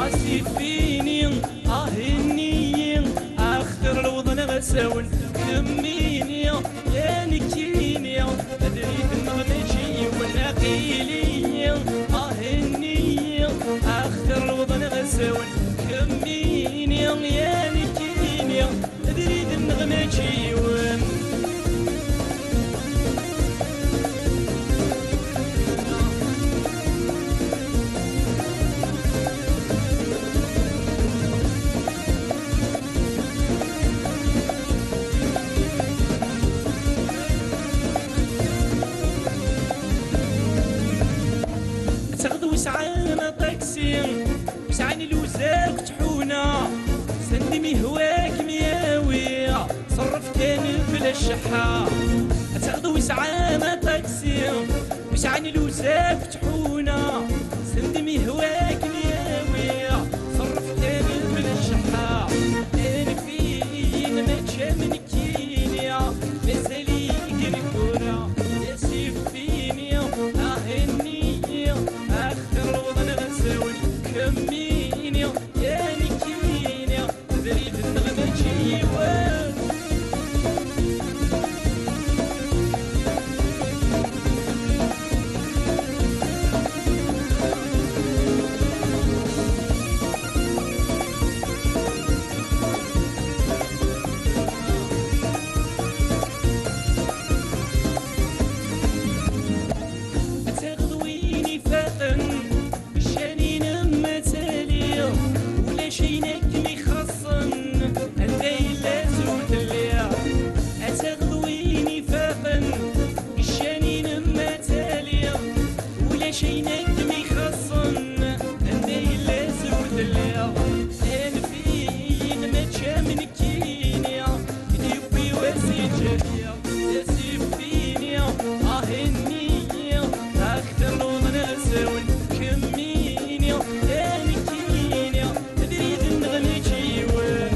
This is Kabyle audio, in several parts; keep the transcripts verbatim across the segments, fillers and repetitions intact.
Asif-ini, ah ini, axtir lewḍen ɣas-awen, kemmini, ya nekkini, abrid-nneɣ mačči yiwen, aqil-iyi, ah ini, axtir lewḍen ɣas-awen, kemmini, ya nekkini, abrid-nneɣ mačči yiwen. Taɣeḍ wi sɛan aṭaksi, wi sɛan lewzar akked tḥuna, send mi hwa kem-yawi, ṣerref kan bla cceḥḥa. Ad taɣeḍ wi sɛan aṭaksi, wi sɛan lewzar akked tḥuna, send mi hwa kem-yawi, ṣerref kan bla cceḥḥa. Anef-iyi mačči am nekkini, mazal-iyi deg ineggura, d asif-ini, ah ini, axtir lewḍen ɣas-awen, kemmini, ya nekkini, abrid-nneɣ mačči yiwen. Ad taɣeḍ win ifaqen, ccan-inem ad tali, ulac ayen akken ixaṣṣen, anda yella zhu telliḍ. Ad taɣeḍ win ifaqen, ccan-inem ad tali, ulac ayen akken ixaṣṣen, anda yella zhu telliḍ. Anef-iyi mačči am nekkini, i d-yewwi wass iǧǧa-yi. Asif-ini, ah ini, axtir lewḍen ɣas-awen, kemmini, ya nekkini, abrid-nneɣ mačči yiwen.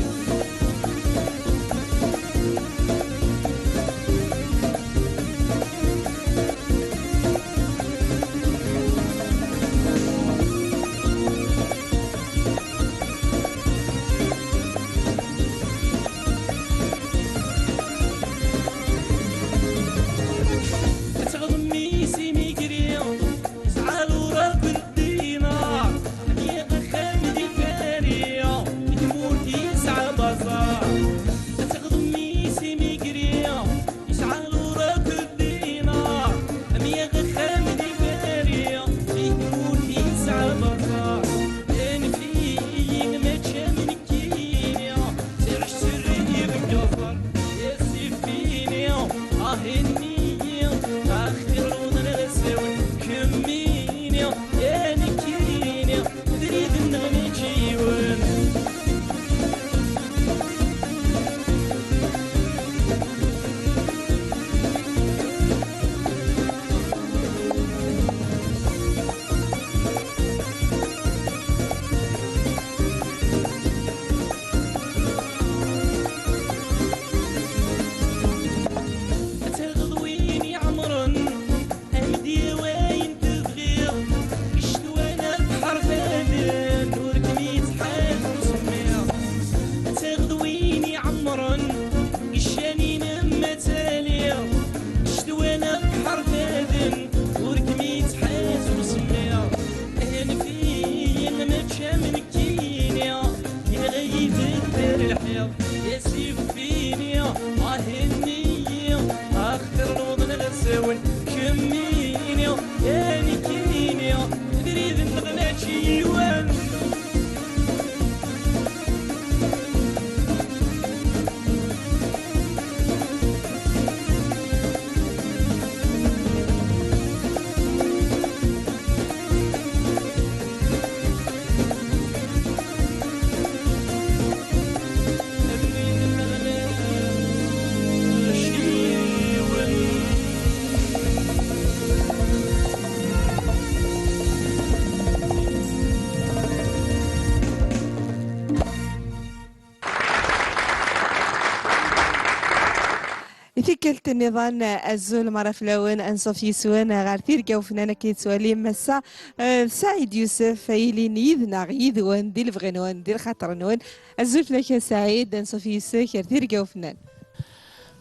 Tikkelt nniḍen, azul mara fell-awen, ansuf yis-wen ɣer tirga ufnan akken yettwalim ass-a, eh, Saɛid Yusef, ilin yid-neɣ, yid-wen, di lebɣi-nwen, di lxaṭer-nwen. Azul fell-ak a Saɛid, ansuf yis-k ar tirga ufnan.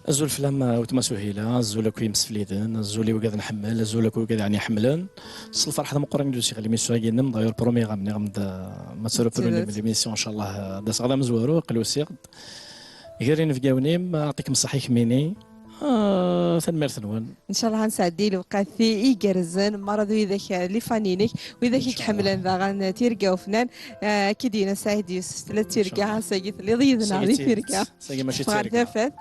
Azul fell-am, a weltma Suhila, azul akk imsefliden, azul i wigad nḥemmel, azul akk wigad yeɛni ḥemmlen. S lferḥ d ameqqran i d-usiɣ ɣer l'émission-agi-nnem, d'ailleurs promis ɣa mniɣ-m-d, ma tt-reprenum l'émission, ncallah, d aseɣ d amezwaru, aql usiɣ-d. Gar inebgawen-im, aɛṭikem ṣṣeḥḥa i kemmini. Ah, tanemmirt-nwen. Ncallah ad nesɛeddi lewqat igerrzen, mara d widak, eh, les fans-inek, widak i iḥemmlen daɣen tirga ufnan. Eh, akka i d-yenna Saɛid Yusef, tella d tirga, ass-agi telliḍ yid-neɣ di tirga. Teffeɣ ɣer tafat.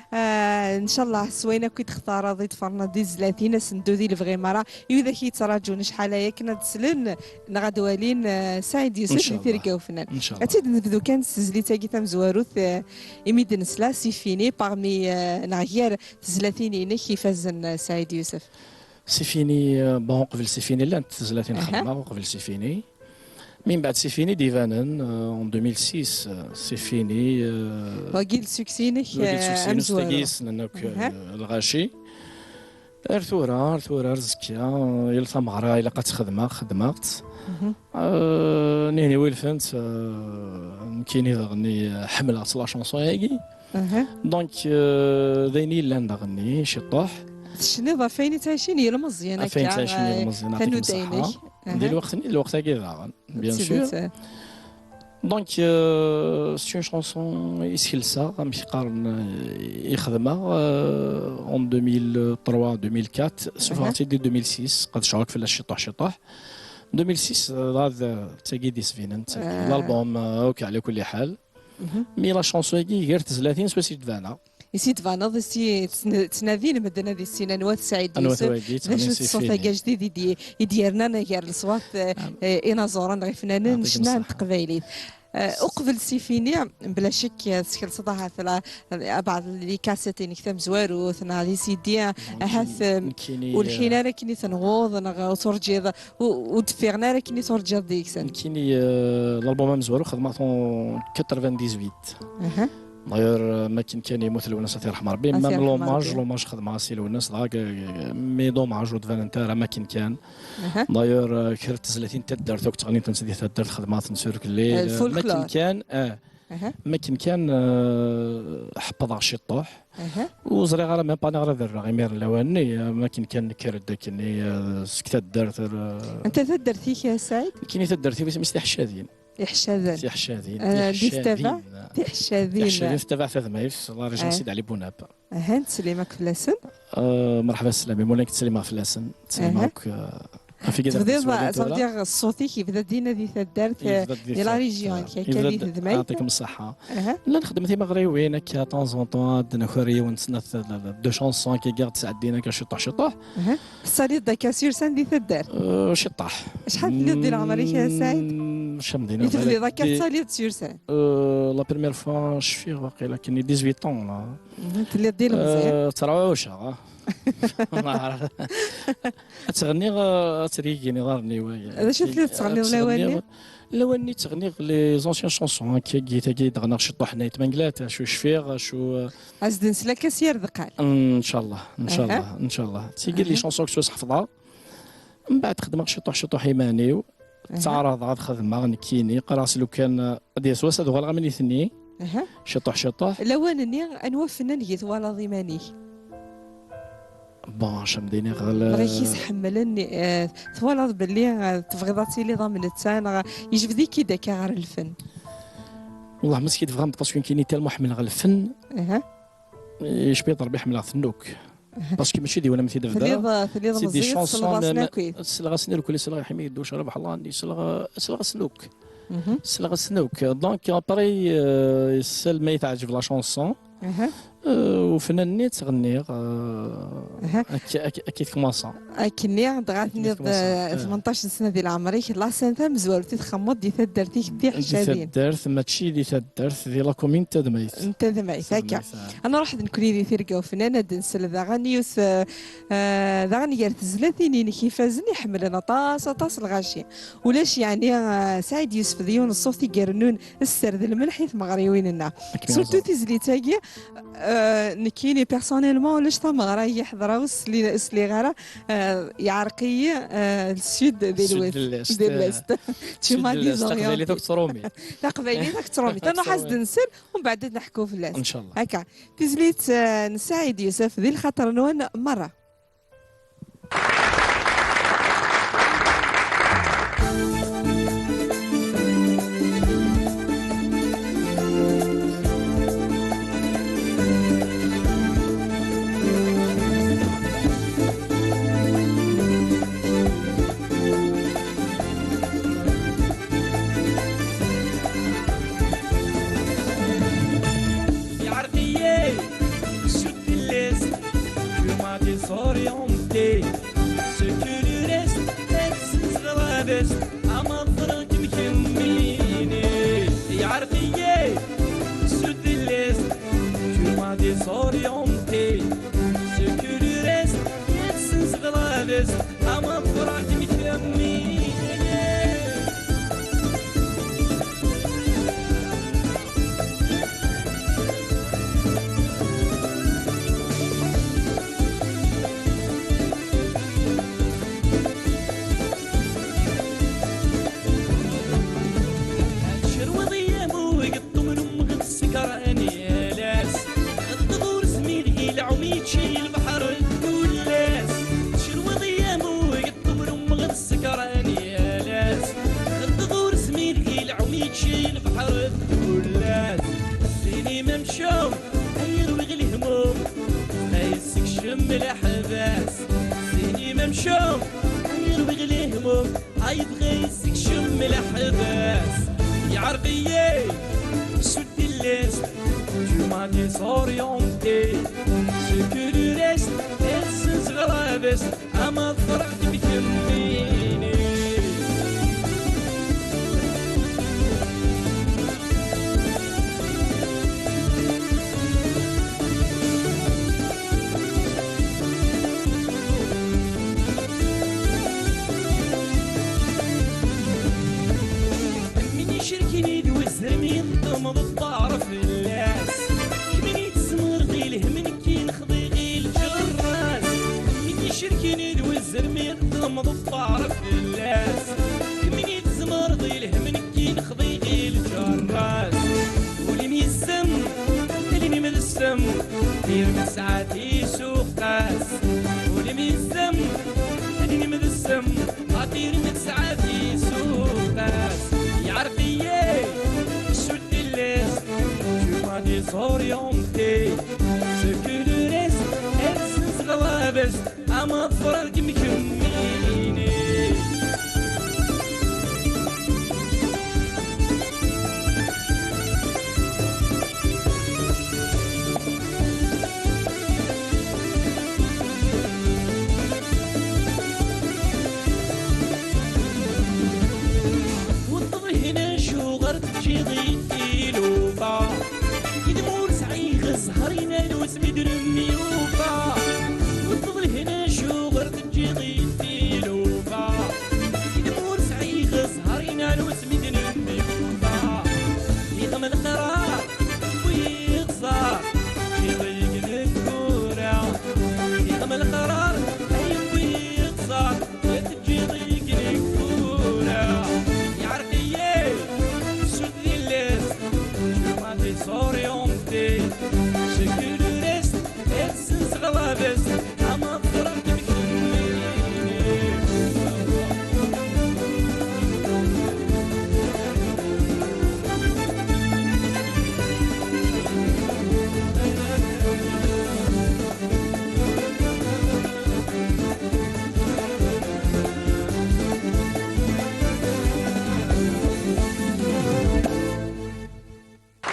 Eh, ncallah s wayen akk i d-textareḍ, i d-tferneḍ di tezlatin, asendu di lebɣi mara, i widak i yettraǧun acḥal aya akken ad d-slen neɣ ad d-walin, eh, Saɛid Yusef di tirga ufnan. Ad tt-id-nebdu kan s tezlit-agi tamezwarut, eh, imi d-nesla, c'est fini, parmi, eh, neɣ gar tezlatin-inek ifazen, eh, Saɛid Yusef. C'est fini, eh, bon, uqbel c'est fini llant tezlatin xedmeɣ, uqbel c'est fini. Min baɛd c'est fini d-ibanen, eh, en deux mille six, eh, c'est fini, eh, wagi d succès-inek, wagi d succès-inu, amezwaru. Tagi ssnen akk, eh, lɣaci. Ar tura, ar tura, ar zekka, yal tameɣra ilaq ad tt-xedmeɣ, xedmeɣ-tt. Euh, nihni wilfent, euh, nekkini daɣen, euh, ḥemmleɣ-tt la chanson-agi. Donc, euh, d ayen yellan daɣen-nni, ciṭṭuḥ. Tecniḍ ɣef wayen i ttɛicin yilmeẓyen akka, ɣef wayen ttɛicin yilmeẓyen, euh, tanuda-inek. Di lweqt-nni, d lweqt-agi daɣen, bien sûr. Donc, euh, c'est une chanson i skelseɣ, amek qqaren, euh, i xedmeɣ, euh, en deux mille trois, deux mille quatre, sufɣeɣ-tt-id di deux mille six, qedceɣ akk fell-as ciṭṭuḥ ciṭṭuḥ. Deux mille six, euh, dɣa d, d tagi d-isbinen, d tagi. L'album, euh, ok, ɛla kulli ḥal. Mi la chanson-agi gar tezlatin, swayes i d-tbaneɣ. I si tbaneḍ, i si ttn-, ttnadin medden ad issin anwa-t Saɛid Yusef, d acu-tt ṣṣut-agi ajdid i d-, i d-yernan gar leṣwat, eh, eh, inaẓuren neɣ ifnanen n ccna n teqbaylit. Eh, uqbel c'est fini, bla ccek, eh, teskelseḍ ahat la, eh, abeɛḍ les cassettes-inek tamezwarut, neɣ les C D, ahat, eh, ur lḥin ara akken i tenɣuḍ, neɣ ur turǧiḍ, ur, ur d-ffiɣen ara akken i turǧiḍ deg-sen. Nekkini, eh, l'album amezwaru xedmeɣ-t en quatre-vingt-dix-huit. D'ailleurs, euh, ma akken kan yemmut Lwennas, ad t-yerḥem Rebbi. Même l'hommage, l'hommage xedmeɣ-as i Lwennas, dɣa, euh, mais dommage, ur d-banent ara ma akken kan. D'ailleurs, euh, kra n tezlatin n taddart, akk ttɣennitent di taddart, xedmeɣ-tent sur le, ma akken kan, ah, ma akken kan, euh, ḥeppḍeɣ ciṭṭuḥ. Ur ẓriɣ ara, même pas, aniɣer ad rreɣ imir n lawan-nni, euh, ma akken kan nekker-d akkenni, euh, seg taddart, euh. Anta taddart-ik, a Saɛid? Nekkini taddart-iw isem-is Tiḥeccadin. Iḥeccaden. Tiḥeccadin. Ah, di Taba? Tiḥeccadin. Tiḥeccadin. Tiḥeccadin, Taba Tadmayt, la région Sidi Ɛli Bunab. Aha, nettsellim akk fell-asen. Ah, merḥba, sslam, imawlan-ik ttsellimeɣ fell-asen. Ttsellimeɣ akk, ah, ɣef igad. Tebdiḍ, ça veut dire, ṣṣut-ik yebda dinna di taddart, di la région, akka di Tedmayt. Yeɛṭikem ṣṣeḥḥa. Llan xeddmen timeɣriwin, akka, de temps en temps, ad d-naker yiwen, snat, deux chansons, akka, i ɣ-d-sɛeddin, akka, ciṭuḥ, ciṭuḥ. Tettaliḍ-d akka s yursan di taddart? Euh, ciṭṭaḥ. Acḥal telliḍ di leɛmer-ik, a Saɛid? Mm, cam dina. I tebdiḍ akka tettaliḍ-d s yursan? Euh, la première fois, cfiɣ waqila akken dix-huit ans, là. Telliḍ d ilemẓi? Euh, ttṛuɛuceɣ, ah. Ad ttɣenniɣ, euh, ad ttrigin iḍarren-iw, ay. D acu telliḍ tettɣenniḍ lawan-nni? Lawan-nni ttɣenniɣ les anciennes chansons, akka, tagi d-ɣennaɣ ciṭṭuḥ n Ayt Mengellat, acu cfiɣ, acu, euh, Ad s-d-nsel akka s yir deqqal. Ncallah, ncallah, ncallah. Tigi les chansons que ḥefḍeɣ. Mbeɛd xedmeɣ ciṭuḥ, ciṭuḥ iman-iw. Ttaɛraḍeɣ ad xedmeɣ nekkini. Qqareɣ s lukan, eh, ad d-yas wass ad uɣaleɣ am nitni. Ciṭuḥ, ciṭuḥ. Lawan-nni, anwa afennan i twalaḍ iman-ik? Bon, acu am d-iniɣ, neɣ i k-isḥemmlen, eh, twalaḍ belli, eh, tebɣiḍ ad tiliḍ am netta, neɣ yejbed-ik-id akka ɣer lfen? Wellah, ma s-k-id-bɣam, parce que nekkini tellement ḥemmleɣ lfen. Icbi-d Rebbi, ḥemmleɣ-ten akk. Parce que mačči d yiwen am t-id-bda. Telliḍ, telliḍ meẓẓiy, tesselɣasen akk. Selleɣ-asen irkel, selleɣ i Ḥmid Ucrab Ḥellan, selleɣ, selleɣ-asen akk. Selleɣ-asen akk. Donc, après, euh, celle ma yi-teɛǧeb la chanson, euh, ufennan-nni ttɣenniɣ, euh, akka, akka, akka i tkemansa. Akkenni, dɣa tenniḍ, eh, tmenṭac n sna di leɛmer-ik, laṣan tamezwarut i txemmeḍ di taddart-ik n Tiḥeccadin. Di taddart, mačči di taddart, di la commune n Tadmayt. N Tadmayt, akka. Ad nruḥ d nekkni di tirga ufennan, ad nsel daɣen yiwet, eh, eh, daɣen gar tezlatin-inek ifazen, iḥemmlen aṭas, aṭas lɣaci. Ulac, yeɛni, eh, Saɛid Yusef d yiwen n ṣṣut i irennun sser d lmelḥ i tmeɣriwin-nneɣ. Surtout tizlit-agi, Euh, nekkini personnellement ulac tameɣra i yi-ḥeḍra ur sli- ur sliɣ ara. Euh, yeɛreq-iyi, euh, le sud de l'ouest. De l'est. Tu m'as dit Orient. Taqbaylit akk tṛumi. Taqbaylit akk tṛumi. Ad nruḥ ad s-d-nsel, umbeɛd ad neḥku fell-as. Inchallah. Akka. Tizlit, euh, n Saɛid Yusef di lxaṭer-nwen merra. Yeɛreq-iyi sud de l'est, tu m'as désorienté. Ce que le reste, ad senzeɣ ɣabes, ama ḍefreɣ-kem kemmini. Yeɛreq-iyi sud de l'est, tu m'as désorienté. Ce que le reste, ad senzeɣ ɣabes, ama ḍefreɣ-kem kemmini. Tcerweḍ-iyi am ugeṭṭum n umɣid ssekran yal ass. Ɣeṭṭeɣ ur zmireɣ i lɛum yečči lebḥer d tullas. Tcerweḍ-iyi am ugeṭṭum n umɣid ssekran yal ass. Ɣeṭṭeɣ ur zmireɣ i lɛum yečči lebḥer d tullas. Sini mamcum, ay irwiɣ lehmum, ay yessekcem leḥbas. Sini mamcum, ay irwiɣ lehmum, ay yebɣa yessekcem leḥbas. Yeɛreq-iyi sud de l'est, tu m'as désorienté. Ce que le reste, ad senzeɣ ɣabes, ama ḍefreɣ-kem kemmini. Am win icerken i d wazrem yeḍḍem d ṭṭar fell-as. Kemmini tzemreḍ i lhem nekki nexḍi i lǧerras. Am win icerken i d wazrem yeḍḍem d ṭṭar fell-as. Kemmini tzemreḍ i lhem nekki nexḍi i lǧerras. Ul-im yessem, allen-im d ssem, tirmit tesɛa tisuqas. Ul-im yessem, allen-im d ssem, a tirmit tesɛa tisuqas. Yeɛreq-iyi sud de l'est, tu m'as désorienté. Ce que le reste, ad senzeɣ ɣabes, ama ḍefreɣ-kem kemmini. Wwḍeɣ hna acuɣer teǧǧiḍ-iyi tilufa? Idem ur sɛiɣ zzher-in ad usmi d-nemyufa. Wwḍeɣ hna acuɣer teǧǧiḍ-iyi tilufa? Idem ur sɛiɣ zzher-in ad usmi d-nemyufa. Iɣem leqrar, wwiɣ ẓer, ǧǧiɣ-iyi deg tgura. Iɣem leqrar, ay wwiɣ ẓer, teǧǧiḍ-iyi deg tgura. Yeɛreq-iyi sud de l'est, tu m'as désorienté. Ce que le reste, ad senzeɣ ɣabes, ama ḍefreɣ-kem kemmini.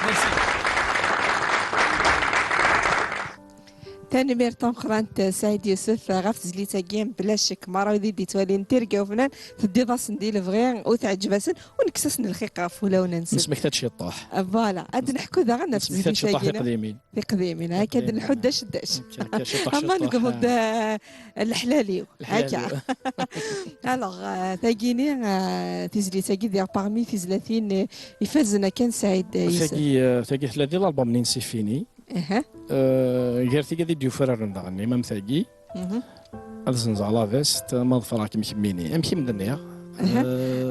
Merci. Tanemmirt tameqqrant, Saɛid Yusef, ɣef tezlit-agi. Bla ccek, merra wid i d-yettwalin tirga ufnan, teddiḍ-asen di lebɣi, u teɛǧeb-asen, u nekkes-asen lxiq ɣef wulawen-nsen. Nesmekta-d ciṭuḥ. Voilà, ad neḥku daɣen ɣef tezlit-agi. Nesmekta-d ciṭuḥ tiqdimin. Tiqdimin, akka d nḥudd acu d acu. Akka, akka, ciṭuḥ, ciṭuḥ, newweḍ-d, ah, eh, leḥlal-iw. Leḥlal-iw. Akka. Alors, eh, tagini, eh, tizlit-agi, diɣ parmi tizlatin, eh, ifazen akken, Saɛid, eh, Yusef. Tagi, eh, tagi tella di l'album-nni n Sifini. Aha. Eh, gar tigad i d-yufraren daɣen imam tagi, ad zenzeɣ la veste, ma ḍefreɣ-kem kemmini. Amek i m-d-nniɣ? Aha.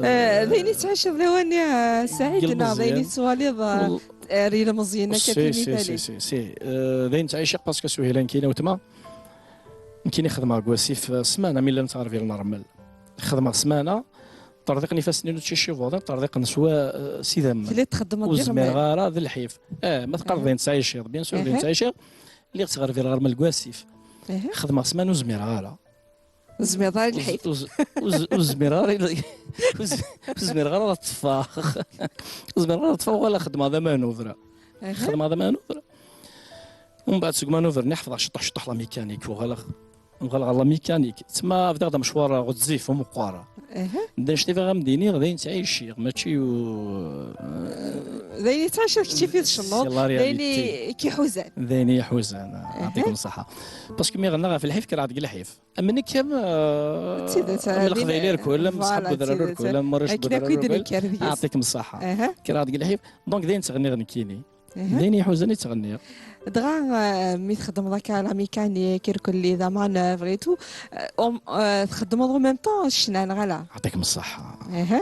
Eh, d ayen i tettɛiceḍ lawan-nni, eh, Saɛid, neɣ d ayen i tettwaliḍ, eh, ar yilmeẓyen akka si, si, si, si, si. Eh, d ayen ttɛiceɣ, parce que Suhila nekkini, wetma, nekkini xedmeɣ deg wasif, eh, ssmana mi llan ttɣerbilen rrmel. Xedmeɣ ssmana, ṭṭerḍiqen ifassen-inu d icibuḍen, ṭṭerḍiqen s wa, eh, s idammen. Telliḍ txeddmeḍ. Ur zmireɣ ara, d lḥif. Eh, ma teqqareḍ d ayen ttɛiciḍ, bien sûr, d ayen ttɛiciɣ. Lliɣ ttɣerbireɣ rrmel deg wasif. Xedmeɣ ssmana ur zmireɣ ara. Ur zmireḍ ara i lḥif. Ur z-, ur z-, ur z-, ur zmireɣ ara i l-, ur z-, ur zmireɣ ara ad ṭṭfeɣ. Ur zmireɣ ara ad ṭṭfeɣ, uɣaleɣ xedmeɣ d amanuver. Xedmeɣ d amanuver. Umbeɛd seg umanuver-nni ḥefḍeɣ ciṭuḥ ciṭuḥ la mécanique, uɣaleɣ, uɣaleɣ ɣer la mécanique. Tma bdiɣ-d amecwar ɣezzif u meqqar. D annect-a i bɣiɣ ad m-d-iniɣ, d ayen ttɛiciɣ, mačči u-, d ayen i ttɛiciḍ kečč i tcennuḍ, d ayen i, i k-iḥuzan. D ayen i yi-iḥuzan, yeɛṭikum ṣṣeḥḥa. Parce que mi ɣennaɣ ɣef lḥif, kkreɣ deg lḥif. Am nekk, am, eh, am Leqbayel irkul, am ṣṣḥab n udrar irkul, am warrac n udrar irkul. Yeɛṭikum ṣṣeḥḥa. Kkreɣ deg lḥif. Donc, d ayen ttɣenniɣ nekkini. D ayen iḥuzan i ttɣenniɣ. Dɣa, eh, mi txeddmeḍ akka la mécanique, irkelli, d amanœuvre et tout, eh, om-, eh, txeddmeḍ en même temps ccna, neɣ ala? Yeɛṭikum ṣṣeḥḥa.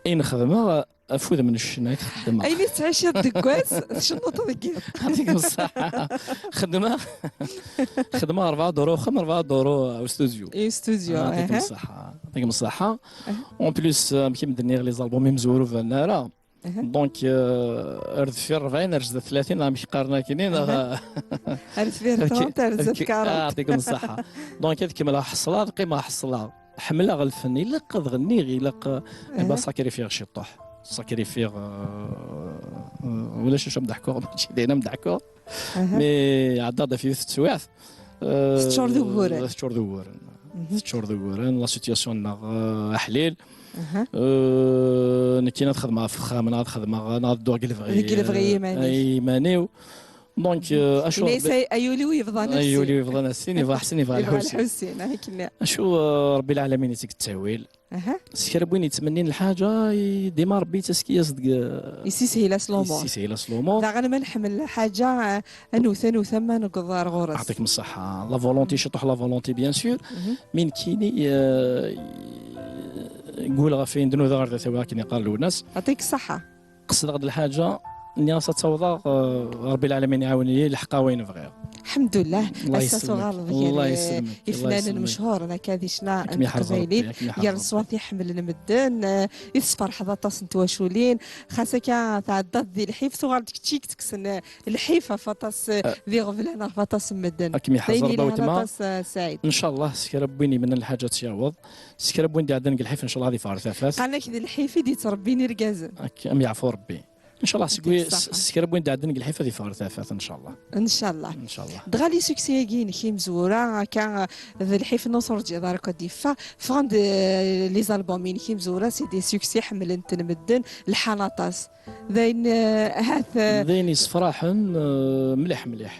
Ayen xedmeɣ, afud n ccna i t-xeddmeɣ. Ayen i tettɛiciḍ deg wass, tcennuḍ deg yiḍ. Yeɛṭikum ṣṣeḥḥa. Xedmeɣ, xedmeɣ rebɛa duru uxxam, rebɛa duru ustudyu. Ustudyu, yeɛṭikum ṣṣeḥḥa. Yeɛṭikum ṣṣeḥḥa. En plus, eh, amek i m-d-nniɣ, les albums imezwura ur banen ara. Donc, euh, ar deffir rebɛin, ar zdat tlatin, amek qqaren akkenni, neɣ? Ar deffir trente, ar zdat quarante. Ah, yeɛṭikum ṣṣeḥḥa. Donc, ad kemmleɣ ḥeṣleɣ, ad qqimeɣ ḥeṣleɣ. Ḥemmleɣ lfen, ilaq ad ɣenniɣ, ilaq, eh ben, sakrifiɣ ciṭuḥ. Sakrifiɣ, euh, euh, ulac acu am-d-ḥkuɣ, mačči d ayen am-d-ḥkuɣ. Mais ɛeddaɣ-d ɣef yiwet n teswiɛt, euh, teččur d uguren. Teččur d uguren. Teččur d uguren, la situation-nneɣ, euh, aḥlil. Euh, nekkini ad xedmeɣ ɣef uxxam, neɣ ad xedmeɣ, neɣ ad dduɣ deg lebɣi, deg lebɣi, euh, iman-ik, i yiman-iw. Donc, euh, acu yenna-yas, ay ul-iw yebḍan a ssin. Ay ul-iw yebḍan a ssin, yebɣa Ḥsen, yebɣa Lḥusin. Yebɣa Lḥusin, akken. Acu, euh, Rebbi lɛalamin itteg ttawil. S kra n win yettmennin lḥaǧa, i dima Rebbi yettaski-yas deg, yessishil-as lumuṛ. Yessishil-as lumuṛ. Daɣen ma nḥemmel lḥaǧa, eh, ad newt, ad newt, ama newweḍ ar ɣur-s. Yeɛṭikum ṣṣeḥḥa. La volonté, ciṭuḥ la volonté, bien sûr. Mi nekkini, eh, gguleɣ ɣef wayen d-nudaɣ ar d at-awiɣ, akken yeqqar Lwennas. Yeɛṭik ṣṣeḥḥa. Qesdeɣ-d lḥaǧa, nniɣ-as ad tt-awḍeɣ, eh, Rebbi lɛalamin iɛawen-iyi, leḥqeɣ wayen bɣiɣ. Lḥemdullah, ass-a tuɣaleḍ gar ifnanen mechuren akka di ccna n teqbaylit, gar leṣwat iḥemmlen medden, eh, i tesferḥeḍ aṭas n twaculin, xas akka tɛeddaḍ di lḥif, tuɣaleḍ kečči i yekksen, eh, lḥif ɣef aṭas, eh, d iɣeblan ɣef aṭas n medden. Ad kem-iḥaẓer Rebbi a weltma. Aṭas, eh, Saɛid. Ncallah, s kra n win yemnen lḥaǧa ad tt-yaweḍ, s kra n win d-iɛeddan deg lḥif, ncallah ad iffeɣ ar tafat. Qqaren-ak d lḥif i d-yettrebbin irgazen. Ad kem-yeɛfu Rebbi. Ncallah, seg wi-, s-, s kra n win d-iɛeddan deg lḥif ad iffeɣ ar tafat, ncallah. Ncallah. Ncallah. Dɣa les succès-agi-inek imezwura, akka, d lḥif n ur turǧiḍ ara ad d-iffeɣ, ffɣen-d, eh, les albums-inek imezwura, c'est des succès, ḥemmlen-ten medden, lḥan aṭas. D ayen, eh, ahat, eh, d ayen yessefraḥen, eh, mliḥ, mliḥ.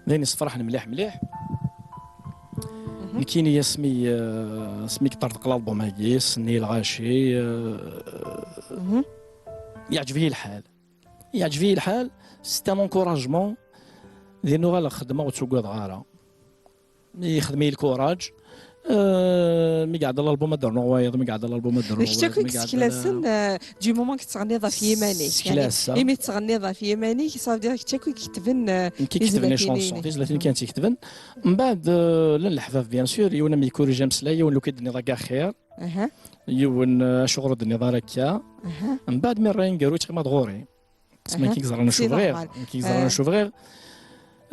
D ayen yessefraḥen mliḥ, mliḥ. Nekkini asmi, eh, asmi i yeṭṭerḍeq l'album-agi, Senni lɣaci, eh, yeɛǧeb-iyi lḥal. Yeɛǧeb-iyi lḥal, c'est un encouragement. Din uɣaleɣ xeddmeɣ ur ttuggadeɣ ara. Yexdem-iyi lkuraj. Euh, mi iɛedda l'album ad d-rnuɣ wayeḍ, mi iɛedda l'album ad d-rnuɣ wayeḍ. D kečč akk i yesseklasen, euh, du moment que tettɣenniḍ ɣef yiman-ik. Seklaseɣ. Imi tettɣenniḍ ɣef yiman-ik, ça veut dire d kečč akk i iketben, euh, nekk i iketben les chansons, tizlatin kan i tt-iketben. Mbeɛd, euh, llan leḥbab, bien sûr, yiwen am-ikurij ameslay, yiwen lukan i d-tenniḍ akka axir. Yiwen, eh, acuɣer ur d-tenniḍ ara akka? Mbeɛd mi rran gar ur ttɣimaḍ ɣur-i. Asmi nekk i yeẓran acu bɣiɣ. Nekk i yeẓran acu bɣiɣ.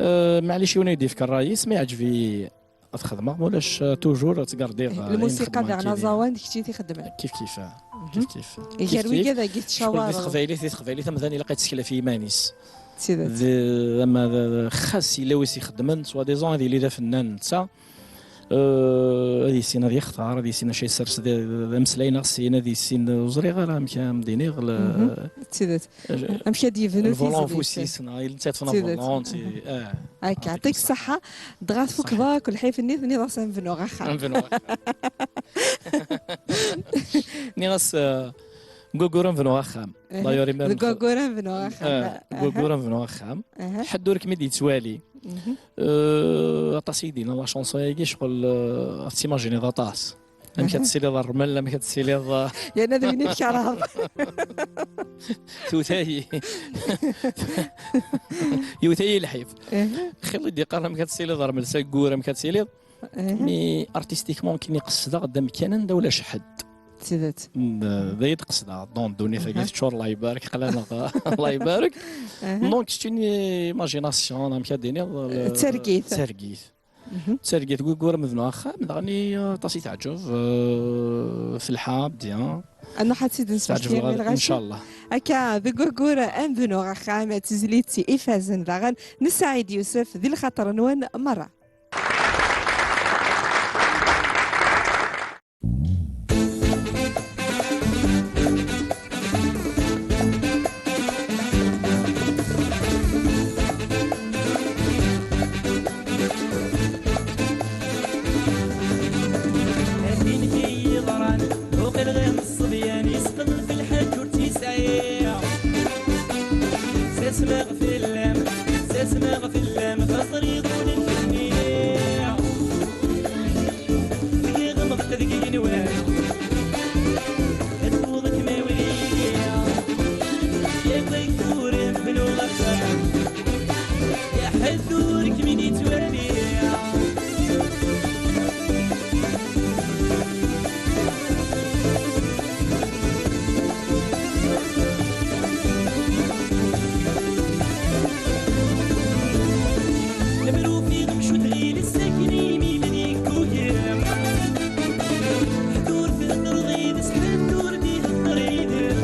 Eh, maɛlic, yiwen ad yi-d-yefk ṛṛay-is, ma yeɛǧeb-iyi ad t-xedmeɣ, ma ulac, eh, toujours ad ttgardiɣ, eh, lmusiqa daɣen, aẓawan d kečč i t-ixeddmen. Kif kif, eh, kif kif. Gar wigad-agi tettcawareḍ. Ccɣel di teqbaylit, di teqbaylit, amdan ilaq ad yettkel ɣef yiman-is. D tidet. Ama d, xas yella wi s-ixeddmen, soi-disant ad yili d afennan netta, Euh, ad yissin ad yextar, ad yissin acu yessers d, d ameslay neɣ sin, ad yissin, ur ẓriɣ ara amek ad m-d-iniɣ. D tidet. Amek ad yebnu tizlit. Lvolant ufus-is, neɣ yella netta yeṭṭfen lvolant. Akka, yeɛṭik ṣṣeḥḥa. Dɣa tfukkeḍ akk lḥif-nni, tenniḍ-as ad m-bnuɣ axxam. Ad m-bnuɣ axxam. Nniɣ-as, euh, Gugura nbnu axxam. Aha. D'ailleurs, imir deg nxed- Gugura nbnu axxam. Ah, aha. Gugura nbnu axxam. Aha. Ḥedd ur kem-id-yettwali. Mhm. Euh, aṭas i d-yenna la chanson-agi, ccɣel, euh, ad timajiniḍ aṭas. Amek ad tessiliḍ rrmel, amek ad tessiliḍ, euh, yerna d win i tkerheḍ. Tewta-yi. Yewta-yi lḥif. Aha. Xil i d-yeqqaren amek ad tessiliḍ rrmel s aggur, amek ad tessiliḍ. Aha. Mi artistiquement, kini qesdeɣ-d amkan anda ulac ḥedd. D tidet. Mm, d ayen d-qesdeɣ. Donc, ddunit-agi teččur, Allah ibarek, qlaneɣ, Allah ibarek. Aha. Donc, c'est une imagination, amek ad d-iniḍ, euh, d targit. D targit. Mhm. D targit, gugura nbnu axxam, daɣen i, euh, aṭas i teɛǧeb, euh, telḥa, bien. Ad nruḥ ad tt-id-nesmekti, teɛǧeb, ncallah. Akka, deg Gugura nbnu axxam, d tizlit ifazen daɣen n Saɛid Yusef, di lxaṭer-nwen merra. Akken i yi-yeḍran, uqileɣ am ṣṣebyan yesqen ɣef lḥaǧ ur tt-yesɛi. Sasmeɣ fell-am, sasmeɣ fell-am, teẓriḍ ula d kemmini. Deg iɣemḍ deg igenwan, ad wwḍeɣ ma wlidi. Yak waggur nbnu axxam, ya ḥedd ur kem-id-yettwali. Lemmer ufiɣ mcud ɣiles akken imi d yeggugem. Ḥedd ur t-iqerḍ yid-s, ḥedd ur d-ihedder yid-m.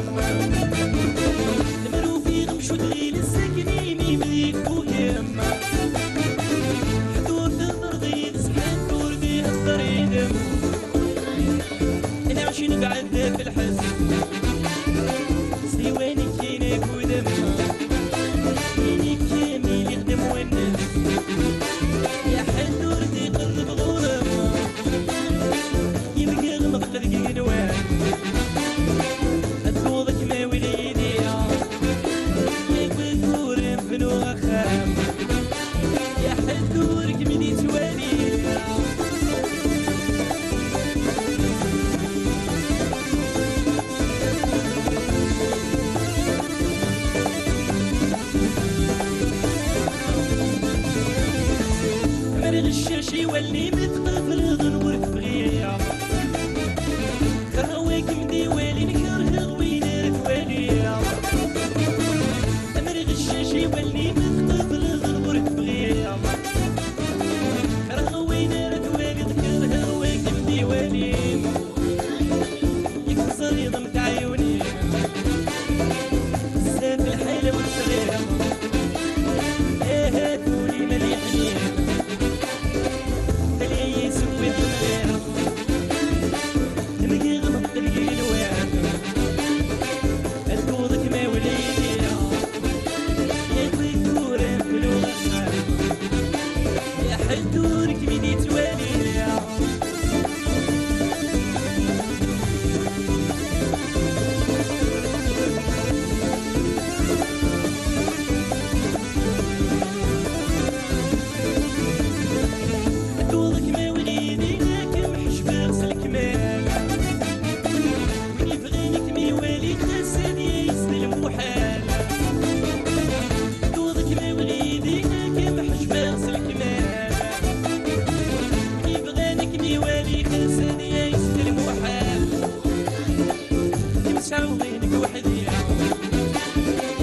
Lemmer ufiɣ mcud ɣiles akken imi d yeggugem. Ḥedd ur t-iqerḍ yid-s, ḥedd ur d-ihedder yid-m. Nɛic nebɛed ɣef lḥezn, siwa nekkin akked-m. I nekki mi lliɣ d amwanes, ya ḥedd ur d-iqerreb ɣur-m. Imger meqqel deg igenwan, ad tewweḍ-ak ma wlidi. Yak waggur nbnu axxam, ya ḥedd ur kem-id-yettwali. Mer ɣeccac i wallen-im tqefleḍ ur tebɣiḍ. Kerheɣ win kem-d-iwalin, kerheɣ win ara twaliḍ. Amer ɣeccac i wallen-im tqefleḍ ur tebɣiḍ. Kerheɣ win ara twaliḍ, kerheɣ win kem-d-iwalin. Yak teẓriḍ am tɛayunin, zdat lḥila ur sɣiɣ. Ahat ul-im ad yeḥnin, tali-yi sewwiɣ mliɣ. Nmegreḍ deg yigenwan, ad tewweḍ-ak ma wlidi. Yak waggur nbnu axxam, ya ḥedd ur kem-id-yettwali. Ad tewweḍ-ak ma wlidi, ad kem-ḥejbeɣ s lekmal. Win yebɣan ad kem-iwali, tasa d yayes d lmuḥal. Ad tewweḍ-ak ma wlidi, ad kem-ḥejbeɣ s lekmal. Win yebɣan ad kem-iwali, tasa d yayes d lmuḥal. Kem sɛuḍ-inek weḥd-i,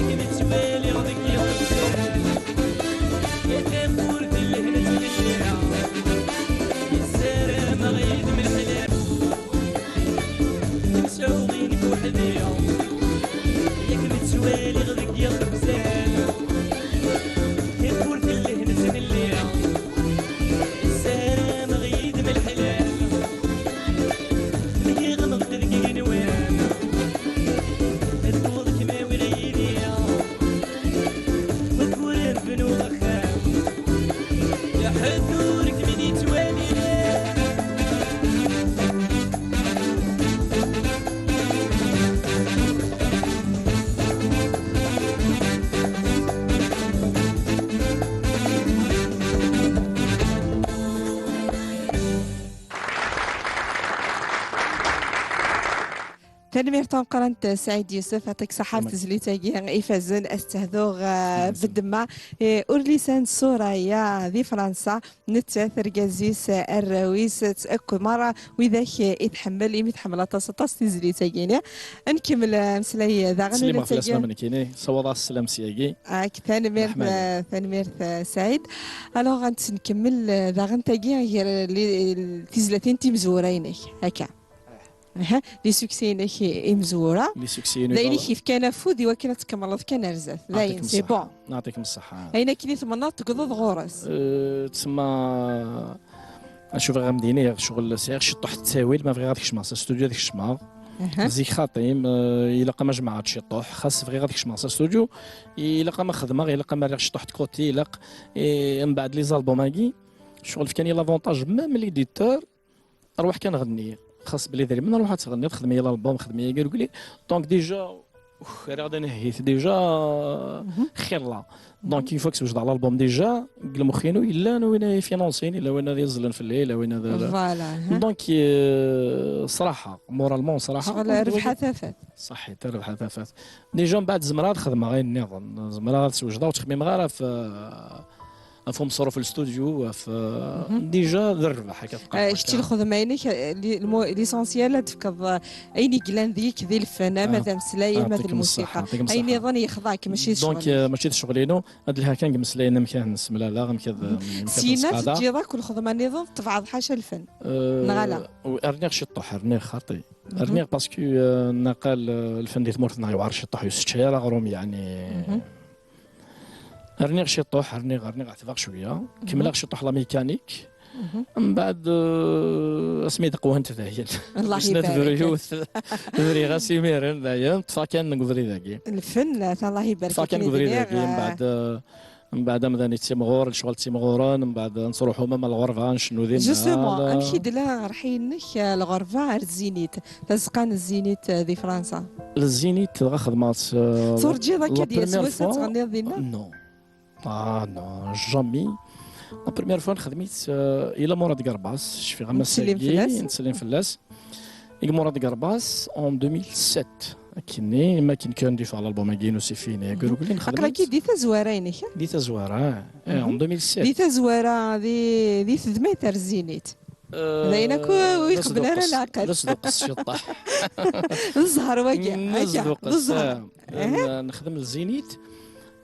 kem ttwaliɣ deg yiɣsan. Ya tamurt n lehna ttnelliɣ, yessarameɣ yid-m leḥlal. Kem sɛuḍ-inek weḥd-i, kem ttwaliɣ deg yiɣsan. Tamurt n lehna ttnelliɣ, yessarameɣ yid-m leḥlal. Mgiɣ meɣ deg igenwan, ad Tanemmirt tameqqrant Saɛid Yusef, yɛṭik ṣṣeḥḥa ɣef tezlit-agi ifazen, ad s-tehduɣ, eh, beddemma. Eh, ur lisan Suraya di Fransa, nettat, argaz-is, arraw-is, akk merra widak i tḥemmel, imi tḥemmel aṭas, aṭas tizlit-agi-ni. Ad nkemmel, eh, ameslay daɣen. Slimeɣ fell-as ma nekkini, sawaḍ-as sslam syagi. Ak, tanemmirt, eh, tanemmirt, eh, Saɛid. Alors, ad nkemmel, eh, daɣen tagi gar, eh, li-, tizlatin timezwura-inek, akka. Aha, les succès-inek i-, imezwura. Les succès-inu d ayen i k-yefkan afud i wakken ad tkemmleḍ kan ar zdat. D ayen, c'est bon. Yɛṭikem ṣṣeḥḥa. Ayen akken i tmennaḍ tegḍeḍ ɣur-s. Eh, tsemma, acu bɣiɣ ad m-d-iniɣ, ccɣel sɛiɣ ciṭṭuḥ ttawil, ma bɣiɣ ad kecmeɣ s studio ad kecmeɣ. Aha. Zik xaṭi, eh, ilaq-am ad jemɛeɣ ciṭṭuḥ, xas bɣiɣ ad kecmeɣ s studio, ilaq-am ad xedmeɣ, ilaq-am ad rreɣ ciṭṭuḥ de côté, ilaq, eh, mbeɛd les albums-agi, ccɣel fkan-iyi l'avantage, même l'éditeur, Rwaḥ kan ɣenni. Xas bla idrimen, rwaḥ ad tɣenniḍ, xdem-iyi l'album, xdem-iyi agregli. Donc déjà, ux, rriɣ-d anehhit, déjà, xilla. Donc une fois que swejdeɣ l'album déjà, deg lmux-inu yellan win ay finansin, yella win ad iẓlen fell-i, yella win ad... Voilà, hein. Donc, euh, ṣraḥa, moralement ṣraḥa. Ccɣel rrbeḥ a tafat. Ṣaḥit, rrbeḥ a tafat. Déjà mbeɛd zemreɣ ad xedmeɣ ayen nniḍen, zemreɣ ad swejdeɣ, ur ttxemmimeɣ ara ɣef, ɣef umeṣruf n studio, ɣef, déjà d rrbeḥ akka teqqar. Eh, kečč lxedma-inek, eh, li-, lmo-, l'essentiel ad tefkeḍ, eh, ayen i yellan deg-k di lfen, ama d ameslay, ama d lmusiqa. Ayen nniḍen yexḍa-k, mačči d ccɣel-ik. Donc, eh, mačči d ccɣel-inu, ad lhiɣ kan deg imeslayen amek ad nsemlaleɣ, amek ad, amek ad nseqadeɣ. Syin ad teǧǧiḍ akk lxedma nniḍen tebɛeḍ ḥaca lfen. Eh, neɣ ala? Rniɣ ciṭṭuḥ, rniɣ xaṭi. Rniɣ parce que, eh, naqal, eh, lfen di tmurt-nneɣ yewɛer ciṭṭuḥ, ur yesseččay ara aɣrum, yeɛni. Rniɣ ciṭṭuḥ, rniɣ, rniɣ ɛetbeɣ cwiya. Kemmleɣ ciṭṭuḥ la mécanique. Mbeɛd, eh, asmi d-qwant dayen. Allah ibarek. Tebru yiwet, briɣ-as imiren dayen, ṭṭfeɣ kan deg ubrid-agi. Lfen, Allah ibarek. Ṭṭfeɣ kan deg ubrid-agi, eh, mbeɛd, eh, mbeɛd amdan yettimɣur, lecɣal ttimɣuren, mbeɛd nettruḥu mama lɣerba, ncennu dinna. Justement, amek i d-tella rrḥi-inek, eh, lɣerba ar Zénith? Tazeqqa n Zénith, eh, di Fransa. Zénith, dɣa xedmeɣ-tt, eh, turǧiḍ akka d-yas wass ad tɣenniḍ dinna? Non. Ah, non, jamais. La première fois nexdem-itt, eh, ila Murad Garbas, cfiɣ am ass-agi, nettsellim fell-as. Ig Murad Garbas en deux mille sept. Akkenni, ma akken kan d-yeffeɣ l'album-agi n usifini, agrugli nexdem-itt. Aql-aki di tazwara-inek, eh? Di tazwara, eh, en deux mille sept. Di tazwara, di, di tedmat ar Zénith. D ayen akk ur iqebbel ara leɛqel. D asduqqes ciṭṭaḥ. D zzher wagi. D asduqqes, d zzher. Eh, nexdem Zénith,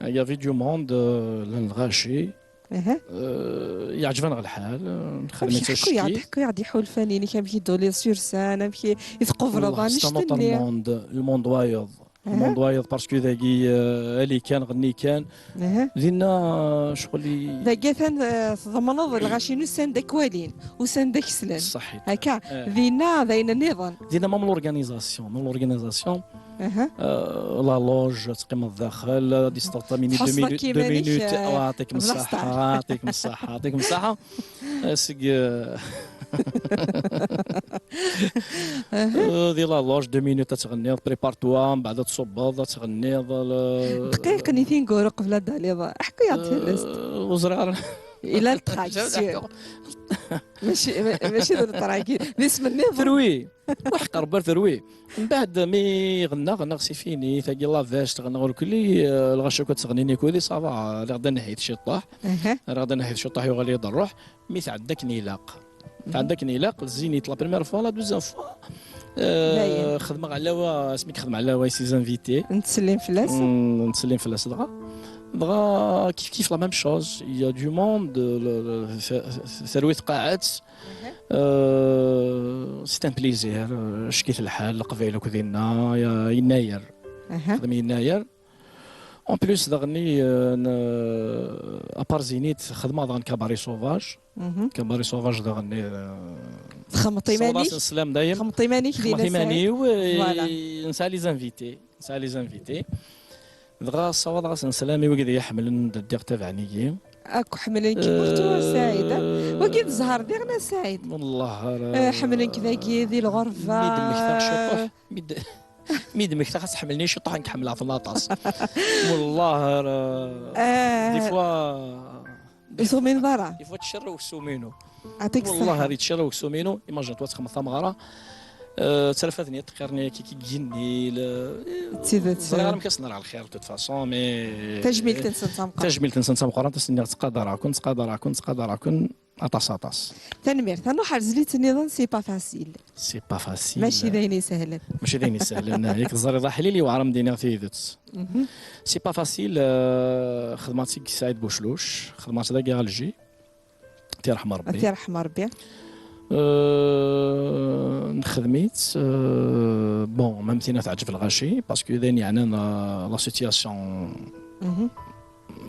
il y avait du monde, euh, llan lɣaci. Eh, yeɛǧeb-aneɣ lḥal, eh, nexdem-itt. Amek, ḥku-yaɣ-d, ḥku-yaɣ-d iḥulfan-inek, amek i d-tuliḍ sur scène, amek i, i tqubleḍ annect-nni? Le monde, le monde wayeḍ. Aha. Monde wayeḍ, parce que dagi, euh, ali kan, ɣenni kan. Aha. Dinna, euh, ccɣel i... Dagi atan, euh, tḍemneḍ lɣaci-inu sanda k-walin, u sanda k-slen. Ṣaḥit. Akka, eh, dinna d ayen nniḍen. Dinna même l'organisation, même l'organisation. Aha. Euh, la loge, ad teqqimeḍ daxel, ad isteɣ minutes, deux minutes, deux minutes. Txaṣṣeḍ akk iman-ik, euh, yeɛṭikem ṣṣeḥḥa, yeɛṭikem ṣṣeḥḥa, yeɛṭikem ṣṣeḥḥa. Seg, euh, euh, di la loge, deux minutes ad tɣenniḍ, prépare-toi, mbeɛd ad tṣubbeḍ, ad tɣenniḍ, le- Dqiq, nitni n wuru qbel ad d-taliḍ. Ḥku-yaɣ-d tallest. Euh, ur ẓriɣ ara. Il a le trac, sûr. Mačči, ma-, mačči d le trac, d isem nniḍen. Terwi. Waḥ qerber terwi. Mbeɛd mi ɣennaɣ, ɣennaɣ si fini, tagi la veste, ɣennaɣ urkelli, euh, lɣaci akk ad ttɣennin ikudi, ça va, rriɣ-d anehhit ciṭṭaḥ. Aha. Rriɣ-d anehhit ciṭṭaḥ, yuɣal-iyi-d rruḥ. Mi tɛedda akken ilaq. Tɛedda akken ilaq, Zénith la première fois, la deuxième fois, euh, xedmeɣ ɛlawa, asmi k-xedmeɣ ɛlawa i ses invités. Nettsellim fell-as. Mm, nettsellim fell-as dɣa. Dɣa kif kif la même chose, il y a du monde, le, le, t-, t-, terwi tqaɛet. Euh, c'est un plaisir, euh, ccek-it lḥal, Leqbayel akk dinna, ya-, yennayer. Xedm yennayer. En plus, daɣenni, euh, n-, à part Zénith, xedmeɣ daɣen Cabaret Sauvage. Cabaret Sauvage daɣenni, euh, txedmeḍ iman-ik? Ssawḍeɣ-asen sslam dayem. Txedmeḍ iman-ik dinna, Saɛid? Xedmeɣ iman-iw, eh, nesɛa les invités. Nesɛa les invités. Dɣa ssawaḍeɣ-asen sslam i wigad i yi-ḥemmlen d ddiɣ tabaɛen-agi. Akk ḥemmlen-k pour toi, Saɛid, eh? Wagi d zzher diɣen a Saɛid. Wellah ara. Eh, ḥemmlen-k dagi, di lɣerba. Mi d-mmektaɣ ciṭuḥ, mi d-, mi d-mmektaɣ ad ḥemmlen-iyi ciṭuḥ, nekk ḥemmleɣ-ten aṭas. Wellah ara. Eh. Des fois, ur tumineḍ ara. Des fois tcerrew ssum-inu. Yɛṭik ṣṣeḥḥa. Wellah ara yetcerrew ssum-inu, imagine-toi txedmeḍ tameɣra. Euh, ttrafaden-iyi ṭṭqirni kiki gini. D tidet. Ẓriɣ ara amek as-nrɣ lxir, de toute façon, mais tajmilt-nsen d tameqqrant. Tajmilt-nsen d tameqqrant, as-nniɣ ttqadareɣ-ken, ttqadareɣ-ken, ttqadareɣ-ken aṭas, aṭas. Tanemmirt. Ad nruḥ ar tezlit nniḍen, c'est pas facile. C'est pas facile. Mačči d ayen isehlen. Mačči d ayen isehlen. Yak teẓriḍ aḥlil, yewɛer ad m-d-iniɣ tidet. C'est pas facile, euh, xedmeɣ-tt deg Saɛid Bucluc, xedmeɣ-tt dagi Alger. Ad t-yerḥem Rebbi. Ad t-yerḥem Rebbi. Euh, nexdem-itt, euh, bon, même tina teɛǧeb lɣaci, parce que d ayen yeɛnan, euh, la situation,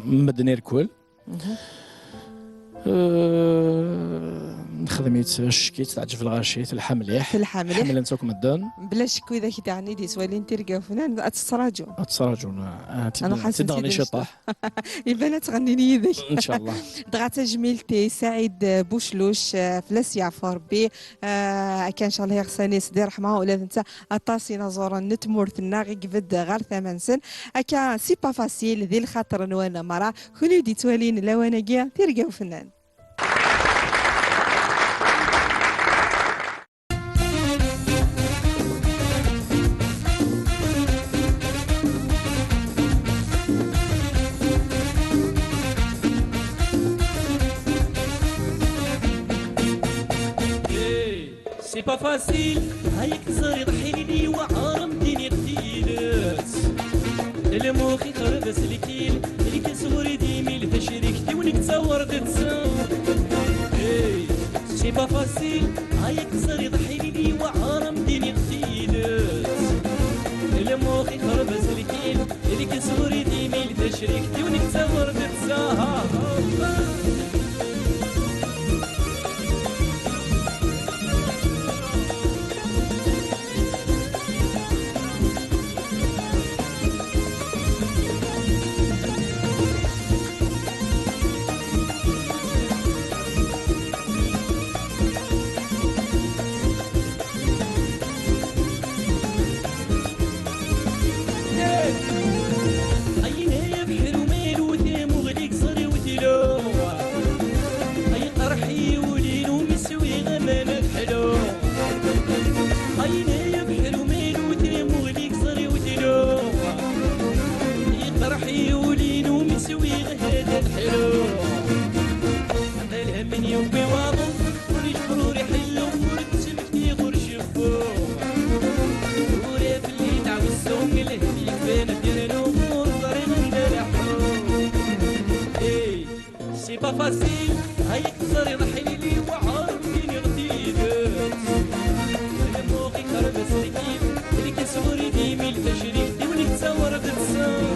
medden irkul. Euh, nexdem-itt, ccek-itt, teɛǧeb lɣaci, telḥa mliḥ. Telḥa mliḥ. Ḥemmlen-tt akk medden. Bla ccek, wid ak-d-ɛni d-yettwalin tirga ufnan, ad tettraǧu. Ad tettraǧun, ah, ad tt-id-, ad tt-id-nɣen ciṭuḥ. Iban ad ttɣennin yid-k. Ncallah. Dɣa tajmilt i Saɛid Bucluc, eh, fell-as yeɛfu Rebbi. Eh, akka ncallah iɣsan-is di ṛṛeḥma, ula d netta aṭas inaẓuren n tmurt-nneɣ i ibedd ɣer tama-nsen. Akka, c'est pas facile, di lxaṭer-nwen merra, kunwi d-yettwalin lawan-agi, tirga ufennan. C'est pas facile, هايك تزريض حيلي وعارم ديني قتيلت. الموخي خرب سلكيل، اللي كسوري ديمي لتشريك تونك تصور تتسم. C'est pas facile، هايك تزريض حيلي وعارم ديني قتيلت. الموخي خرب سلكيل، اللي كسوري ديمي لتشريك تونك تصور تتسم. Ay qerḥ-iw lin umi swiɣ aman ad ḥluɣ. Ayen ay abeḥru ma yewwet imuɣli-k ẓer-iw tluɣ. Ay qerḥ-iw lin umi swiɣ aman ad ḥluɣ. Anda lhem yewwi waḍu, ur iǧebber ur iḥellu, ur d-ttmektiɣ ur ceffuɣ. Tura fell-i tɛawes s umel, yekfan ad yernu ur ẓriɣ anda leḥḥuɣ. C'est pas facile, هاي تزري رحيلي وعرفيني غديدت. الموقي كرب سكين، اللي كسوري ديمي التشريف، ديوني تصور بالسم.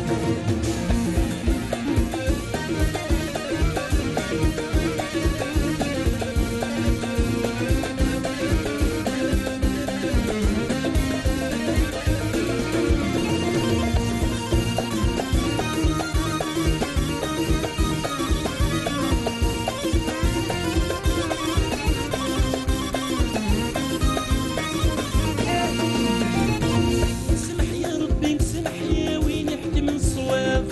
سمح يا ربي، سمح يا وين يحكم الصواب.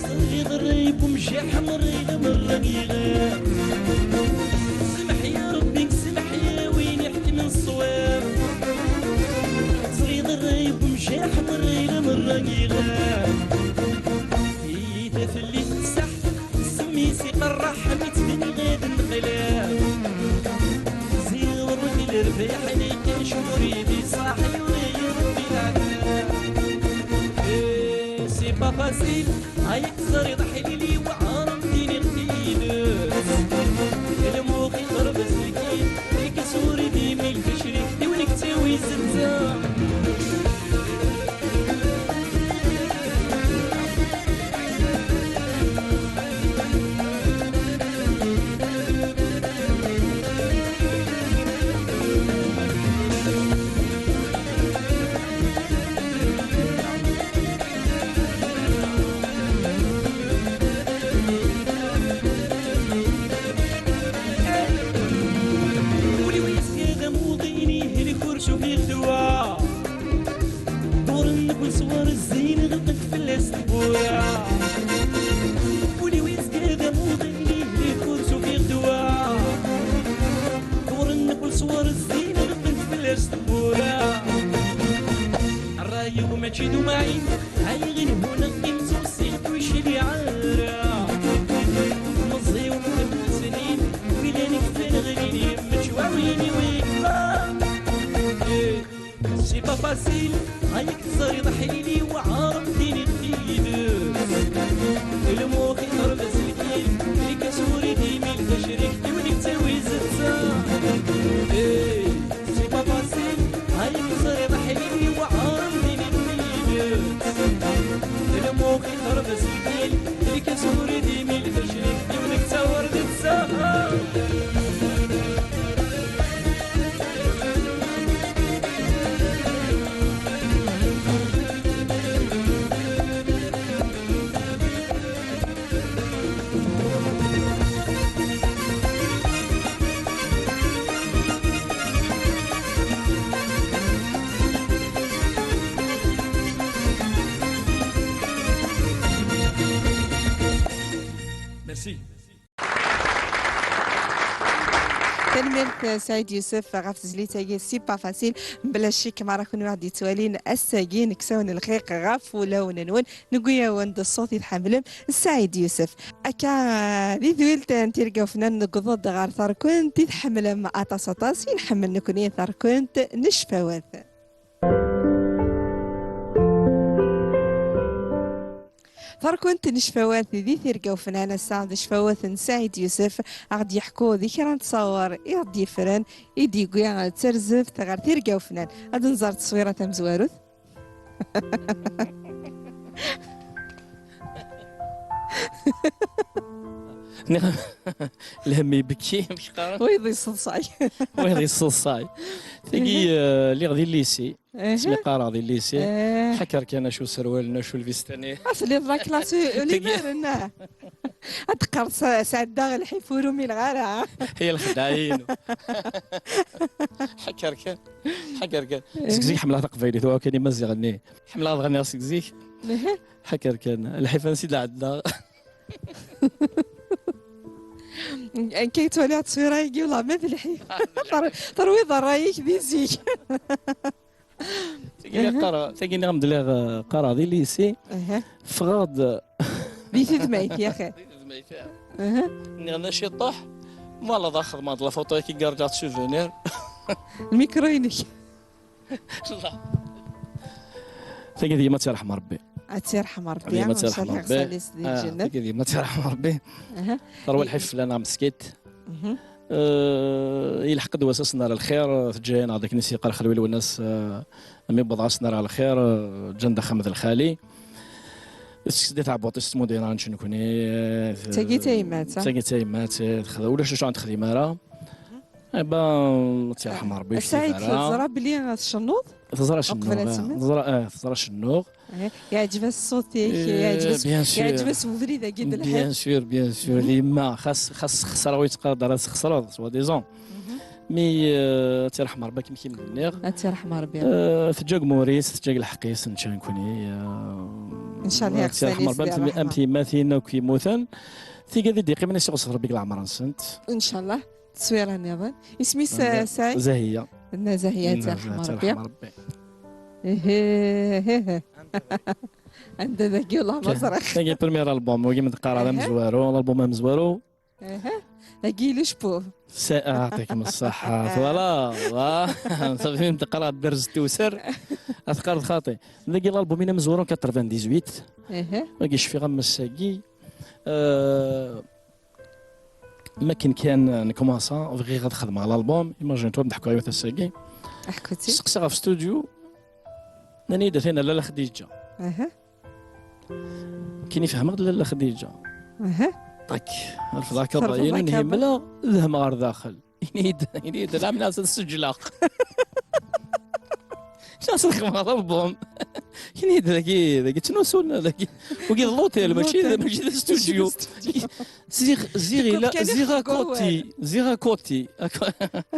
صغير الريب ومشي حمر إلى مرة يغاب. سمح يا ربي، سمح يا وين يحكم الصواب. صغير الريب ومشي حمر إلى مرة يغاب. إذا في اللي تسح، سمي سي قرح، ميت بني غير نقلاب. زير ورد الربيع، اللي كان شمري بي صاحي وري ربي العذاب. إيه، c'est pas facile، هاي تزري ضحي لي وعارم ديني قتيلت. الموخي ضرب سكين، ليك سوري ديمي الكشري، ديونك تساوي زمزم. Uli-w yezga d amuḍin, ihlik ur cufiɣ dwa. Ḍuren-nnek leṣwar zzin, ɣelqent fell-as tewwura. Uli-w yezga d amuḍin, ihlik ur cufiɣ dwa. Ḍuren-nnek leṣwar zzin, ɣelqent fell-as Ṛṛay-iw mačči d umɛin, ɛyiɣ i lhuna, imzuxxi ur yecliɛ ara. Meẓẓi umdan d snin, wilan i yefren ɣlin, yemmečč waɛwin-iw yekfa. Eh, c'est pas facile, ay teẓriḍ ḥili, weɛṛ am tiniḍ tidet. Lmux ixreb aselkim, ikas ur idimil tacrikt-iw nettawi zetta. Eh, c'est pas facile, ay teẓriḍ ḥili, weɛṛ am tiniḍ tidet. Lmux ixreb aselkim, ikas ur idimil tacrikt-iw nettawi zetta. Merci. Tanemmirt, Saɛid Yusef, ɣef tezlit-agi, c'est pas facile. Mebla ccek, mara kunwi ɣ-d-yettwalin ass-agi, nekk-awen lxiq ɣef wulawen-nwen, newwi-awen-d ṣṣut i tḥemmlem, Saɛid Yusef. Akka, di twilt n tirga ufnan, newweḍ-d ɣer terkent i tḥemmlem aṭas, aṭas, i nḥemmel nekni, terkent n ccfawat. Tarkunt n ccfawat di tirga ufnan ass-a d ccfawat n Saɛid Yusef, a ɣ-d-yeḥku di kra n ttṣawer i ɣ-d-yeffren, i d-yewwi d tarzeft ɣer tirga ufnan. Ad nẓer ttṣwira tamezwarut. Nniɣ-am, lhemm ibekki, amek qqaren? Wayeḍ yesseḍsay. Wayeḍ yesseḍsay. Tagi, eh, lliɣ di lycée. Asmi qqareɣ di lycée, ḥaker kan acu userwal-nni, acu lvista-nni. Ah, telliḍ la classe ulimer, nna. Ad teqqareḍ sa-, sɛeddaɣ lḥif ur umineɣ ara. Hiya lxedɛa-inu. Ḥaker kan, ḥaker kan. Seg zik ḥemmleɣ taqbaylit, wa kan imaziɣen-nni. Ḥemmleɣ ad ɣenniɣ seg zik. Ḥaker kan, lḥif ansi d-ɛeddaɣ. Nekk ay ttwaliɣ ttṣwira-agi, wala ma d lḥif. Ter-, terwiḍ ṛṛay-ik di zik. Tagi qqareɣ, tagi nniɣ-am-d lliɣ, eh, qqareɣ di lycée. Ffɣeɣ-d. Di tedmayt, yaxi. Di tedmayt, ah. Nniɣ-as ciṭuḥ, voilà, ad xedmeɣ-d la photo-agi, garder de souvenir. Lmikru-inek. Tagi d yemma, ad tt-yerḥem Rebbi. Ad tt-yerḥem Rebbi, ad tt-yerḥem Rebbi. Ah, tagi d yemma, ad tt-yerḥem Rebbi. Terwa lḥif fell-aneɣ meskint. Eh, yelḥeq-d wass ad s-nerr lxir, teǧǧa-yaneɣ-d akken i s-yeqqar xelwi Lwennas, eh, mi wwḍeɣ ad s-nerr lxir, eh, ǧǧan-d axxam d lxali. Tekkes-d i tɛebbuḍt-is tmuḍi-nneɣ nečč nekni, eh, tagi d tayemmat, ah? Tagi d tayemmat, eh, texdem, ulac acu ur texdim ara. Eh ben, ad tt-yerḥem Rebbi, ur tecfi ara. Teẓra belli tcennuḍ? Teẓra cennuɣ, eh, teẓra, eh, teẓra cennuɣ. Eh, yeɛǧeb-as ṣṣut-ik, eh, yeɛǧeb-as, bien sûr, yeɛǧeb-as ubrid-agi d lḥif. Bien sûr, bien sûr. D yemma, xas, xas xesreɣ ur yettqadar ara ad txesreḍ, soi-disant. Mais, eh, ad tt-yerḥem Rebbi, akken i m-nniɣ. Ad tt-yerḥem Rebbi. Eh, teǧǧa deg umur-is, teǧǧa deg lḥeqq-is, nečča nekni, eh, ncallah ad tt-yerḥem Rebbi, am tiyemmatin akk yemmuten. Tigad i d-yeqqimen, ad s-iɣṣeb Rebbi deg leɛmer-nsent. Ncallah. Tteswira nniḍen. Isem-is, eh, Saɛid? Zahiya. Nna Zahiya, ad tt-yerḥem Rebbi. Rebbi. Ihihih. Anda dagi, wallah ma ẓriɣ. Tagi premier album, wagi mi d-qqareɣ d amezwaru, l'album amezwaru. Dagi yella ucebbub. Sa-, ah, yeɛṭikem ṣṣeḥḥa. Voilà, voilà. Safi mi d-qqareɣ dderz tewser. Ad teqqareḍ xaṭi. Dagi l'album-inu amezwaru quatre-vingt-dix-huit. Wagi cfiɣ am ass-agi. Euh, Mi akken kan nkumaṣa, bɣiɣ ad xedmeɣ l'album. Imagine-toi, ad m-d-ḥkuɣ yiwet ass-agi. Ḥku-tt-id. Steqsaɣ ɣef studio, nnan-iyi-d atan Lalla Xdiǧa. Aha. Akken i fehmeɣ d Lalla Xdiǧa. Aha. Ṭak, refdeɣ akabayin, nehimleɣ, dehmeɣ ɣer daxel. Ini-d, ini-d, la, mnaṣ ad sǧleɣ. Ǧas ad xedmeɣ album. Ini-d dagi, dagi ttnusun, dagi. Wagi d l'hôtel, mačči d, mačči d studio. Ziɣ, ziɣ ila, ziɣ à côté, ziɣ à côté. Ar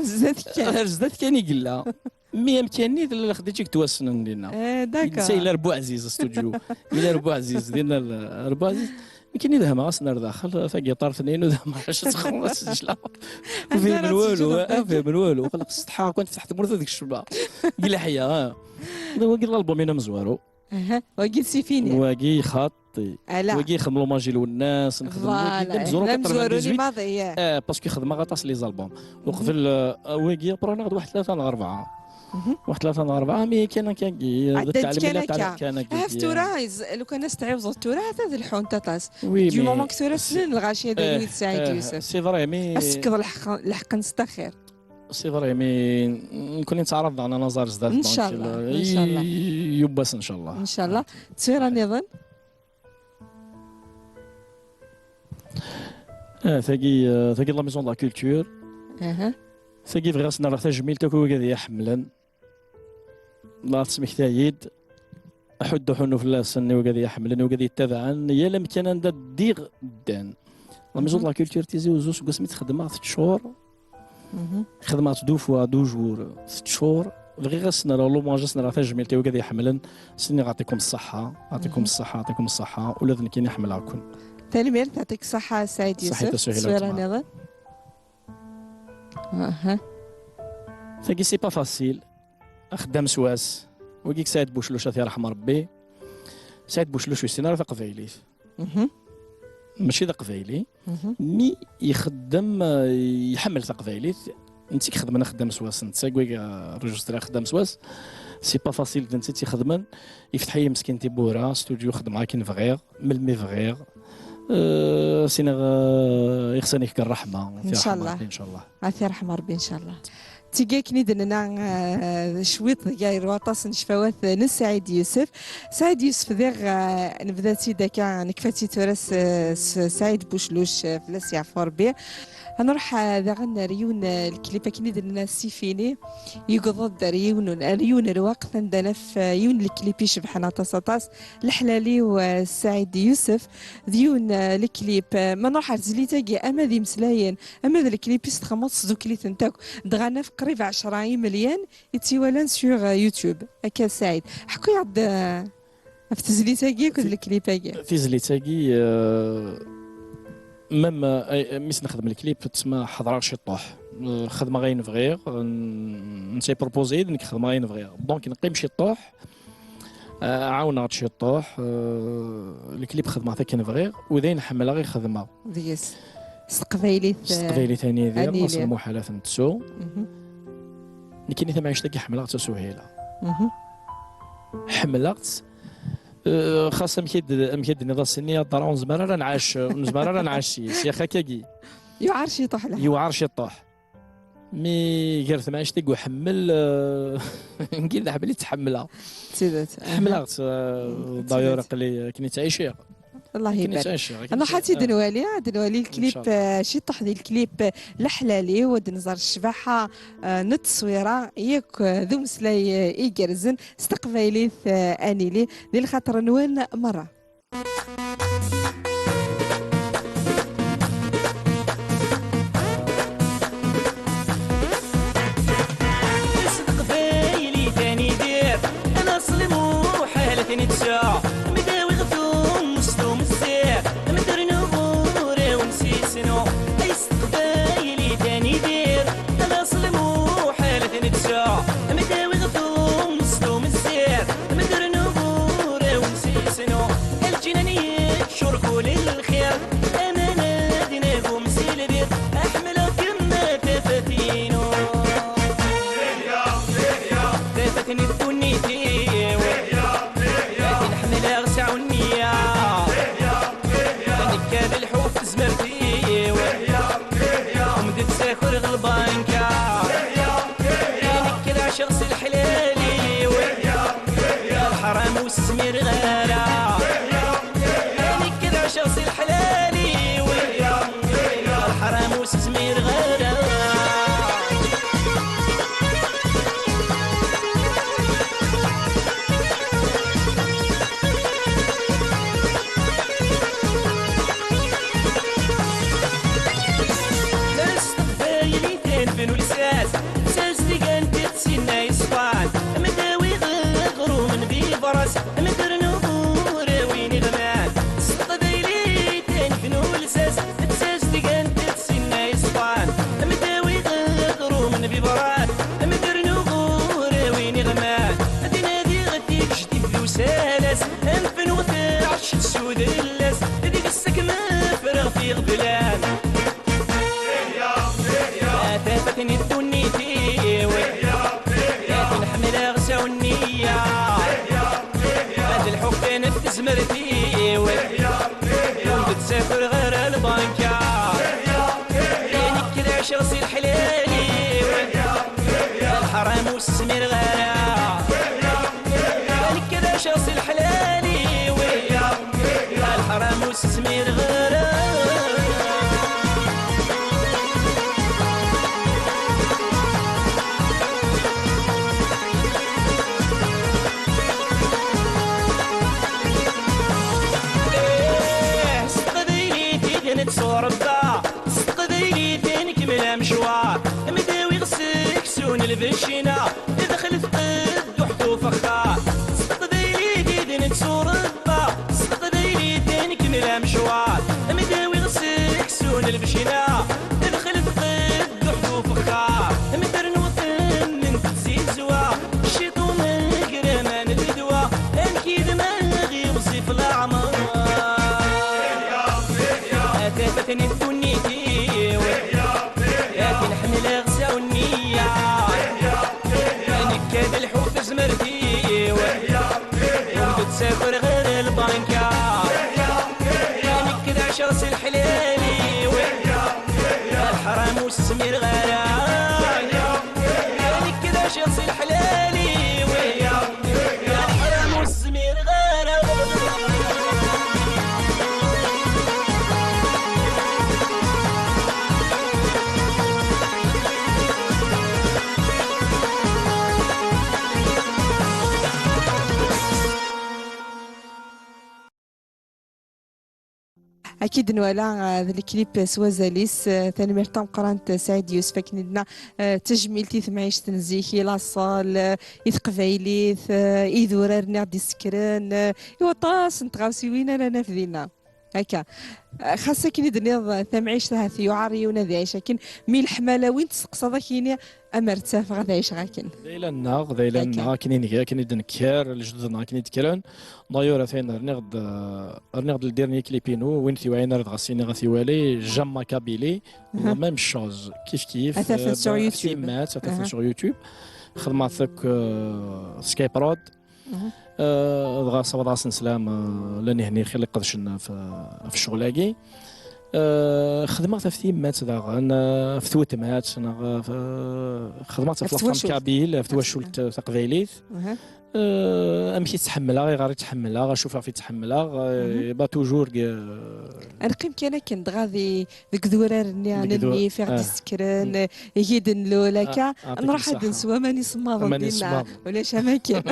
zdat kan. Ar zdat kan i yella. Mi amkan-nni d Lalla Xdiǧa i yettwassnen dinna. Eh, d'accord. Netta yella Rebbu Ɛziz, studio. Yella Rebbu Ɛziz, dinna l-, Rebbu Ɛziz. Nekkini dehmeɣ-asen ar daxel, tagiṭart-nni, inu dehmeɣ acu txuṣṣ, ǧla. Ur fihmen walu, ur fihmen walu. Xleq ssetḥaɣ kan tefteḥ tmurt deg ccba. Deg leḥya, ah. D wagi d l'album-inu amezwaru. Aha, wagi d Sifini. Wagi xaṭi. Ala. Wagi ixdem l'hommage i Lwennas, nxdem wagi d amezwaru quatre-vingt-dix-huit. Maḍi, ya. Eh, parce que xedmeɣ aṭas les albums. Uqbel, eh, wagi, aqbel neɣ d waḥed tlata neɣ rebɛa. Waḥed tlata neɣ rebɛa, mi kan akka, d ttɛelmila kan akka. Kan akka, ɣef tura, lukan as-tɛiwzeḍ tura, ata d lḥunt aṭas. Oui, du moment que tura ssnen lɣaci ad ilin d Saɛid Yusef. C'est vrai, mais as-tefkeḍ lḥeqq-, lḥeqq-nsen axir. C'est vrai, mais nekkni nettɛaraḍ daɣen ad naẓ ar zdat. Inchallah, donc, inchallah. Yiwwas, inchallah. Inchallah. Ttwira nniḍen? Ah, tagi, ah, tagi d la Maison de la Culture. Aha. Tagi bɣiɣ ad sen-rreɣ tajmilt akk i wigad i yi-iḥemmlen. La tesmekta-yi-d. Aḥuddu ḥunnu fell-asen i wigad i yi-iḥemmlen, i wigad i yi-ittabaɛen. Yal amkan anda ddiɣ, ddan. La Maison de la Culture Tizi Uzzu, seg wasmi tt-xedmeɣ, teččur. Xedmeɣ-tt deux fois, deux jours, teččur. Bɣiɣ ad sen-rreɣ l'hommage, ad sen-rreɣ tajmilt i wigad i yi-iḥemmlen. Sen-nniɣ: "Ɛṭikum ṣṣeḥḥa, ɛṭikum ṣṣeḥḥa, ɛṭikum ṣṣeḥḥa, ula d nekkini ḥemmleɣ-ken." Tanemmirt, ɛṭik ṣṣeḥḥa a Saɛid Yusef. Ṣaḥit a Suhila. Ttwira nniḍen? Aha. Tagi, c'est pas facile. Axeddam s wass. Wagi Saɛid Bucluc, ad t-yerḥem Rebbi. Saɛid Bucluc ur yessin ara taqbaylit. Mačči d aqbayli. Mi ixeddem, eh, iḥemmel taqbaylit. Netta i ixedmen axeddam s wass, netta i, eh, registré axeddam s wass. C'est pas facile, d netta i tt-ixedmen. Ifteḥ-iyi meskin tiwwura, studio, xedmeɣ akken bɣiɣ, melmi bɣiɣ. Eh, sinaɣ, eh, ixsan-ik deg ṛṛeḥma. Inchallah. Ṛebbi, inchallah. Ad t-yerḥem Ṛebbi, inchallah. Tigi akken i d-nenna, eh, cwiṭ gar waṭas n ccfawat n Saɛid Yusef. Saɛid Yusef diɣ, eh, nebda-tt-id akka, nekfa-tt-id tura s, s Saɛid Bucluc, eh, fell-as yeɛfu Ṛebbi. Ad nruḥ, eh, daɣen ar yiwen, eh, lklip akken i d-nenna Sifini, yewweḍ-d ar yiwen, ar yiwen lweqt anda naf, eh, yiwen lklip icebḥen aṭas aṭas, Leḥlal-iw, eh, Saɛid Yusef, d yiwen, eh, lklip, eh, ma nruḥ ar tezlit-agi ama d imeslayen, ama d lklip-is txedmeḍ tesdukkel-itent akk, dɣa naf qrib ɛecra imelyan i tt-iwalan sur, euh, YouTube. Akka Saɛid, ḥku-yaɣ-d, euh, ɣef tezlit-agi akked lklip-agi. Tizlit-agi, euh, même, euh, mi s-nexdem lklip, tma ḥeḍreɣ ciṭuḥ. Euh, xedmeɣ ayen bɣiɣ, n-, netta yepropose-iyi-d, nekk xedmeɣ ayen bɣiɣ. Donc, neqqim ciṭuḥ, Ah, ɛawneɣ-d ciṭuḥ, eh, lklip xedmeɣ-t akken bɣiɣ, u d ayen ḥemmleɣ i xedmeɣ. Deg-s. S teqbaylit, s teqbaylit, eh, a Nidi, a Nidi. Ɣas lmuḥal ad ten-nettu. Mhm. Nekkini tamɛict-agi ḥemmleɣ-tt a Suhila. Mhm. Ḥemmleɣ-tt, eh, xas amek i d-, amek i d-tenniḍ ass-nni, a Dara, ur nezmir ara nɛac, ur nezmir ara nɛac yes, yax akkagi. Yuɛer ciṭuḥ lḥal. Yuɛer ciṭuḥ. Mi gar temɛict i uḥemmel, eh, nekkin d aḥemmel i tt-ḥemmleɣ. D tidet. Ḥemmleɣ-tt, eh, d'ailleurs, aql-i akken i ttɛiciɣ. Allah ibarik. Akken i ttɛiciɣ, akken i ttɛiciɣ. Ad nruḥ ad tt-id-nwali, ad nwali lklip, inchallah, eh, ciṭuḥ di lklip, eh, Leḥlal-iw, ad nẓer ccbaḥa, eh, n tteswira, yakk, eh, d umeslay, eh, igerrzen, s teqbaylit, eh, a Nidi, di lxaṭer-nwen merra. S teqbaylit a Nidi, laṣel muḥal ad t-nettu. Mi d-awiɣ tumest umezziɣ, mi d-rnuɣ ur awen-sisnu. Ay s teqbaylit a Nidi, laṣel muḥal ad t-nettu. Mi d-awiɣ tumest umezziɣ, mi d-rnuɣ ur awen-sisnu. Lǧinan yeččur kul lxir, aman ad nagum si lbir. Ḥemmleɣ-kem a tafat-inu, tafat n ddunit-iw. Akken ḥemmleɣ sɛu nniya, nekk ad lḥuɣ f tezmert-iw. Ḥemmd ttaker ɣer lbanka. Nekk ad ɛaceɣ s leḥlal-iw. Lḥaram ur s-zmireɣ ara. Nekk ad ɛaceɣ s leḥlal-iw. Lḥaram ur s-zmireɣ ara. S teqbaylit ad nbnu lsas, s azdigan d tsinna yeṣfan, mi d-awiɣ aɣrum n bibras, mi d-rnuɣ النية. هاد الحب كانت تزمرتي، وانت تسافر غير البنكة. يا نكد عشر سي الحلالي، الحرام والسمير غير. يا نكد عشر سي الحلالي، الحرام والسمير غير. إيه، s teqbaylit i d-netturebba, s teqbaylit i nkemmel amecwar, mdawiɣ seksu n lbeccina, dxel tqedduḥt ufexxar. S teqbaylit i d-netturebba, s teqbaylit i nkemmel amecwar, mdawiɣ seksu n lbeccina, dxel tqedduḥt ufexxar. Mder n uxemmem n tzizwa, cciṭ umegraman d ddwa, amek i d-maɣ iwẓif leɛmer. A tafat n ddunit-iw, akken ḥemmleɣ s awenniya. Nekka d lḥut tezmert-iw, ur d-ttaker ɣer lbanka. Nekk d ɛciɣ s leḥlal-iw, leḥram ur smireɣ ara. Nekk d ɛciɣ s leḥlal-iw, leḥram ur smireɣ ara. Akken i d-nwala, ah, d lklip s wazal-is. Ah, tanemmirt tameqqrant, ah, Saɛid Yusef, akken i d-nenna, ah, d tajmilt i temɛict n zik, i laṣel, ah, i teqbaylit, ah, i idurar-nni ɣ-d-isekkren, ah, i waṭas n tɣawsiwin ara naf dinna. Akka. Ah, xas akken i d-tenniḍ, ah, tamɛict ahat yuɛer yiwen ad iɛic akken, mi leḥmala win testeqsaḍ ad k-yini, amer ttafeɣ ad ɛiceɣ akken. D ayla-nneɣ, d ayla-nneɣ, akka, akken i nga, akken i d-nekker, lejdud-nneɣ akken i d-kkren. D'ailleurs, atan rniɣ-d, rniɣ-d le dernier clip-inu, win t-iwaɛin ara dɣa s-iniɣ ad t-iwali, J'aime ma Kabylie, la même chose, kif kif, atan sur YouTube. Timat, atan sur YouTube. Xedmeɣ-t akk, euh, Skype Prod. Euh, dɣa sawḍeɣ-asen sslam, euh, llan ihenni xil iqedcen ɣef, ɣef ccɣel-agi. Euh, xedmeɣ-t ɣef timat daɣen, euh, ɣef twetmat, neɣ ɣef, euh, xedmeɣ-tt ɣef la femme kabyle, ɣef twacult taqbaylit. Euh, amek i tt-ḥemmleɣ, ayɣer i tt-ḥemmleɣ, acu ɣef i tt-ḥemmleɣ, euh, bah, toujours, euh, ad neqqim kan akken dɣa di, deg idurar-nni n nnif i ɣ-d-isekkren, i ɣ-d-nlul akka, nruḥ ad nsew aman isemmaḍen dinna. Ulac am akken.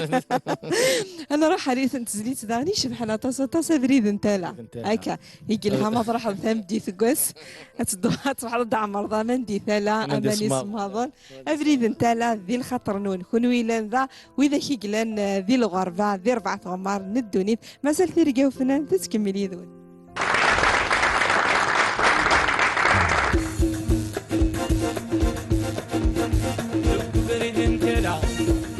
Ad nruḥ ɣer yiwet n tezlit daɣen icebḥen aṭas, aṭas, Abrid n Tala. Akka, i yelha ma truḥeḍ tameddit deg wass, ad tedduḍ, ad truḥeḍ ad d-tɛemmreḍ aman di Tala, aman isemmaḍen. Abrid n Tala di lxaṭer-nwen, kunwi yellan da, widak i yellan, eh, di lɣerba, di rebɛa tɣemmar n ddunit. Mazal tirga ufnan tettkemmil yid-wen. Deg ubrid n Tala,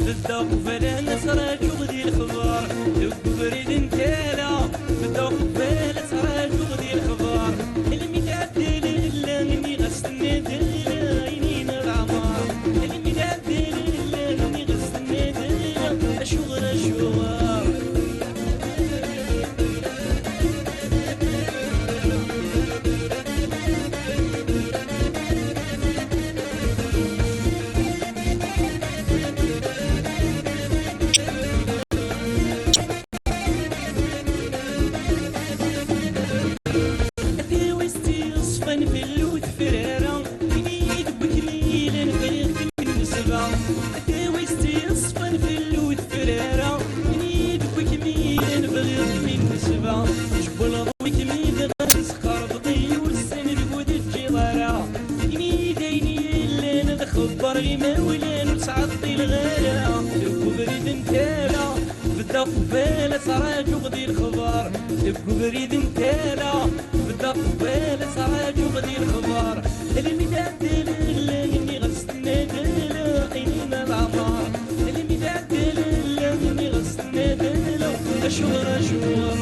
beddeɣ qbala ad tt-raǧuɣ di lexbar. Deg ubrid n Tala, beddeɣ qbala ad tt-raǧuɣ di lexbar. Almi tɛedda lalla, nniɣ-as tenna-d lalla, inin leɛmer. Almi tɛedda lalla, nniɣ-as tenna-d lalla, acuɣer, acuɣer? Tawist yeṣfan fell-u tefrara, ini-yi-d wekmi yellan bɣiɣ-kem i nnecba. Tawist yeṣfan fell-u tefrara, ini-yi-d wekmi yellan bɣiɣ-kem i nnecba. Icewwel wekmi dɣa tesxerbeḍ-iyi, ur ssin deg ur d-teǧǧiḍ ara. Ini-yi-d ayen yellan ad xebbeṛ imawlan, ur ttɛeṭṭileɣ ara. Deg ubrid n Tala, beddeɣ qbala ad tt-raǧuɣ di lexbar. Deg ubrid n Tala, beddeɣ qbala ad tt-raǧuɣ di lexbar. Almi tɛedda lalla, nniɣ-as tenna-d lalla, inin leɛmer. Almi tɛedda lalla, nniɣ-as tenna-d lalla, acuɣer, acuɣer?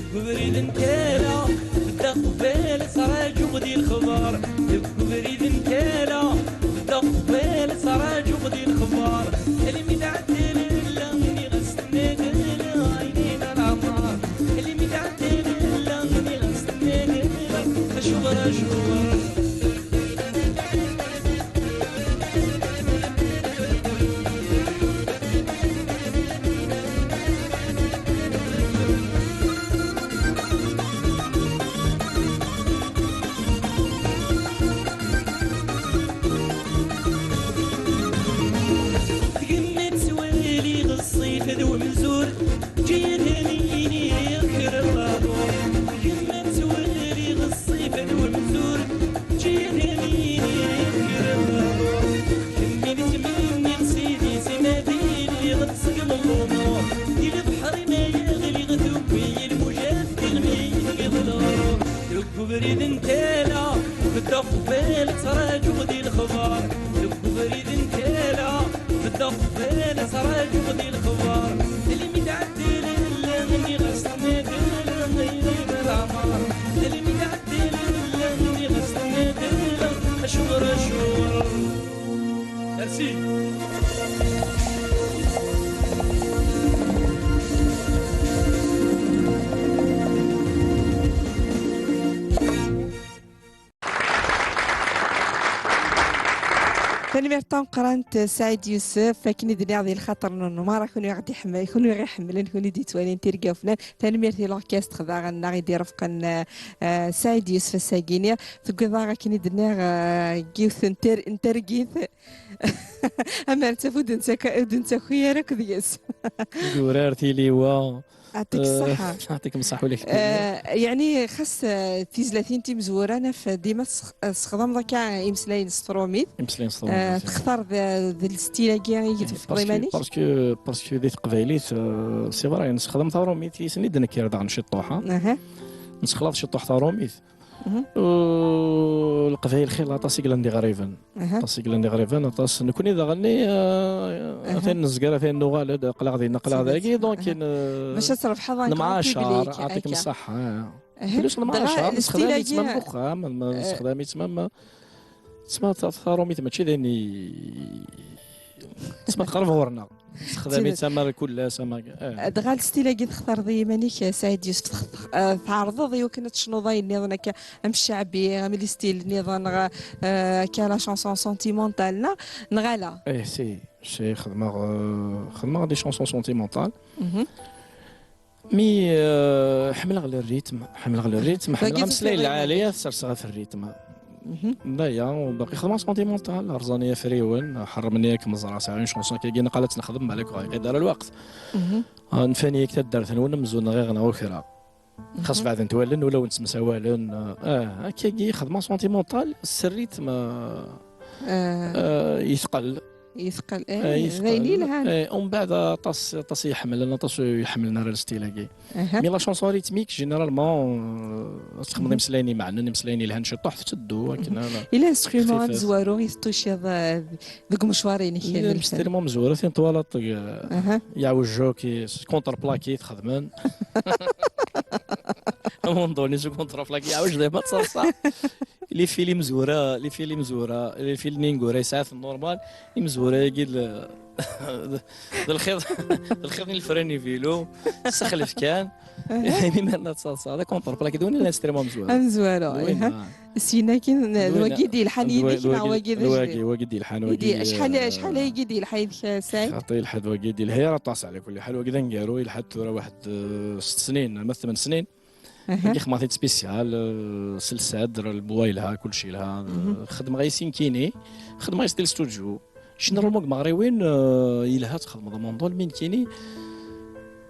Deg ubrid n tala, bedda qbal, ttṛaǧuɣ di lexbar. Deg ubrid n tala, bedda qbal, ttṛaǧuɣ di lexbar. Almi d-ɛeddi lalla, nniɣ-as tenna-d lalla, ɛini n leɛmer. Almi d-ɛeddi lalla, nniɣ-as tenna-d lalla, acuɣer, acuɣer? Tgemma tettwali ɣef ṣṣifa d umzur, ǧǧiɣ-ten-id kra n waḍu. Tgemma tettwali ɣef ṣṣifa d umzur, ǧǧiɣ-ten-id kra n waḍu. Kemmel ttmenni, Sidi, s ma d iliɣ tṣeggmeḍ lumuṛ. Di lebḥer ma yeɣli, tewwi lmujad, tilmi deg ḍlur. Deg ubrid n tala, bedda qbal, ttṛaǧuɣ di lexbar. Deg ubrid n tala, bedda qbal, ttṛaǧuɣ di lexbar. Almi d-ɛeddi lalla, nniɣ-as tenna-d lalla, ay leɛmer. Almi d-ɛeddi lalla, nniɣ-as tenna-d lalla, acuɣer, acuɣer? Merci. Tanemmirt tameqqrant, Saɛid Yusef, akken i d-nniɣ di lxaṭer n merra, kunwi i ɣ-d-iḥemmel-, kunwi i ɣ-iḥemmlen, kunwi i d-yettwalin Tirga Ufnan. Tanemmirt i l'orchestre daɣen-nneɣ i d-irefqen, eh, eh, Saɛid Yusef ass-agi-nni. Tewwiḍ-aɣ akken i d-nniɣ, eh, deg yiwet n ter-, n tergit. Amer ttaf ur d-nettaki ara akk deg-s. Urar tiliwa. Ɛṭik ṣṣeḥḥa. Eh, ɛṭikem ṣṣeḥḥa ula kečč. Eh, yeɛni xas, eh, tizlatin timezwura naf dima tesx-, eh, tesxedmeḍ akka imeslayen s trumit. Imeslayen s trumit, eh, textar d, d lstil-agi i tfeḍ iman-ik? Parce que, parce que di teqbaylit, eh, c'est vrai, nessexdem tarumit, i sen-id-nekker daɣen ciṭṭuḥ, ha? Aha. Nessexlaḍ ciṭṭuḥ tarumit. Mhm. Uh, Leqbayel xilla aṭas i yellan d iɣriben. Aha. Aṭas i yellan d iɣriben, aṭas. Nekkni daɣen, uh, aha, atan nezger, atan nuɣal-d, aql-aɣ dinna, aql-aɣ dagi, donc, aha, n-, bac ad trebḥeḍ un grand nemɛacar, public, ɛṭikem ṣṣeḥḥa. Aha. Plus nemɛacar, dɣa nessexdam-itt même deg uxxam, ma, eh, nessexdam-itt même, tessma ta-, tarumit mačči d ayen i, tessma teqreb ɣur-neɣ. Nessexdam-itt amar kul ass, amar, eh. Dɣa lstil-agi textareḍ i yiman-ik, Saɛid Yusef, tex-, eh, tɛerḍeḍ i wakken ad tecnuḍ ayen nniḍen akka, am cceɛbi, am listil nniḍen, neɣ, eh, akka la chanson sentimentale, neɣ, neɣ ala? Eh, si, si, xedmeɣ, eh, xedmeɣ des chansons sentimentales. Mhm. Mi, eh, ḥemmleɣ le rythme, ḥemmleɣ le rythme, ḥemmleɣ ameslay lɛali, ad serseɣ ɣef le rythme. Mhm. D aya, u baqi xedmeɣ sentimental, rẓan-iyi afriwen, ḥermen-iyi akken meẓra, sɛiɣ une chanson kagi, naqal ad tt-nexdem, balak ur ɣ-iqid ara lweqt. Mhm. Ah, nfan-iyi-k taddart-nwen, amzun nɣiɣ neɣ ukreɣ. Xas beɛdent wallen, ula wen-ttemsawalen, ah, akkagi xedmeɣ sentimental, s rythme, ah, ah, yetqel. Yetqel, eh, d ayen yelhan. Eh, umbeɛd aṭas, aṭas i iḥemmlen, aṭas ur iḥemmlen ara le style-agi. Aha. Mais la chanson rythmique, généralement, euh, ad txedmeḍ imeslayen imeɛnen, imeslayen yelhan ciṭuḥ, tetteddu akken. Mhm. Yella instrument amezwaru i teṭṭuciḍ, eh, deg umecwar-inek d lfan? Instrument amezwaru, tin twalaḍ, eh, aha, yeɛwej jockey, s contreplaqué i t-xedmen. Amundoni s contreplaqué, yeɛwej dayma d taḍsa. Les fils imezwura, les fils imezwura, les fils n ineggura yesɛa-ten normal, imezwura-agi d, d lxiḍ, d lxiḍ n lefran n uvilu, ssexlef kan. Aha. Imi ma d taḍsa, d akontrpla, d win n l'instrument amezwaru. Amezwaru, d win, aha. Ah. Syin akin, d wagi d-yelḥan yid-k, neɣ wagi d ajdid? Wagi, wagi d-yelḥan, wagi, acḥal, eh, acḥal ayagi d-yelḥa yid-k, eh, Saɛid? Xaṭi, yelḥa-d wagi, d-yelḥa ara aṭas, ɛla kulli ḥal, wagi d aneggaru, yelḥa-d tura waḥed, eh, sett snin, ma tmen snin. Aha. Agi xedmeɣ-t-id spécial, euh, s lsadr, lbwa yelha, kulci yelha. Mhm. Xedmeɣ-as nekkini, xedmeɣ-as di lstudio. Généralement, deg tmeɣriwin, euh, yelha txedmeḍ amundul, mais nekkini,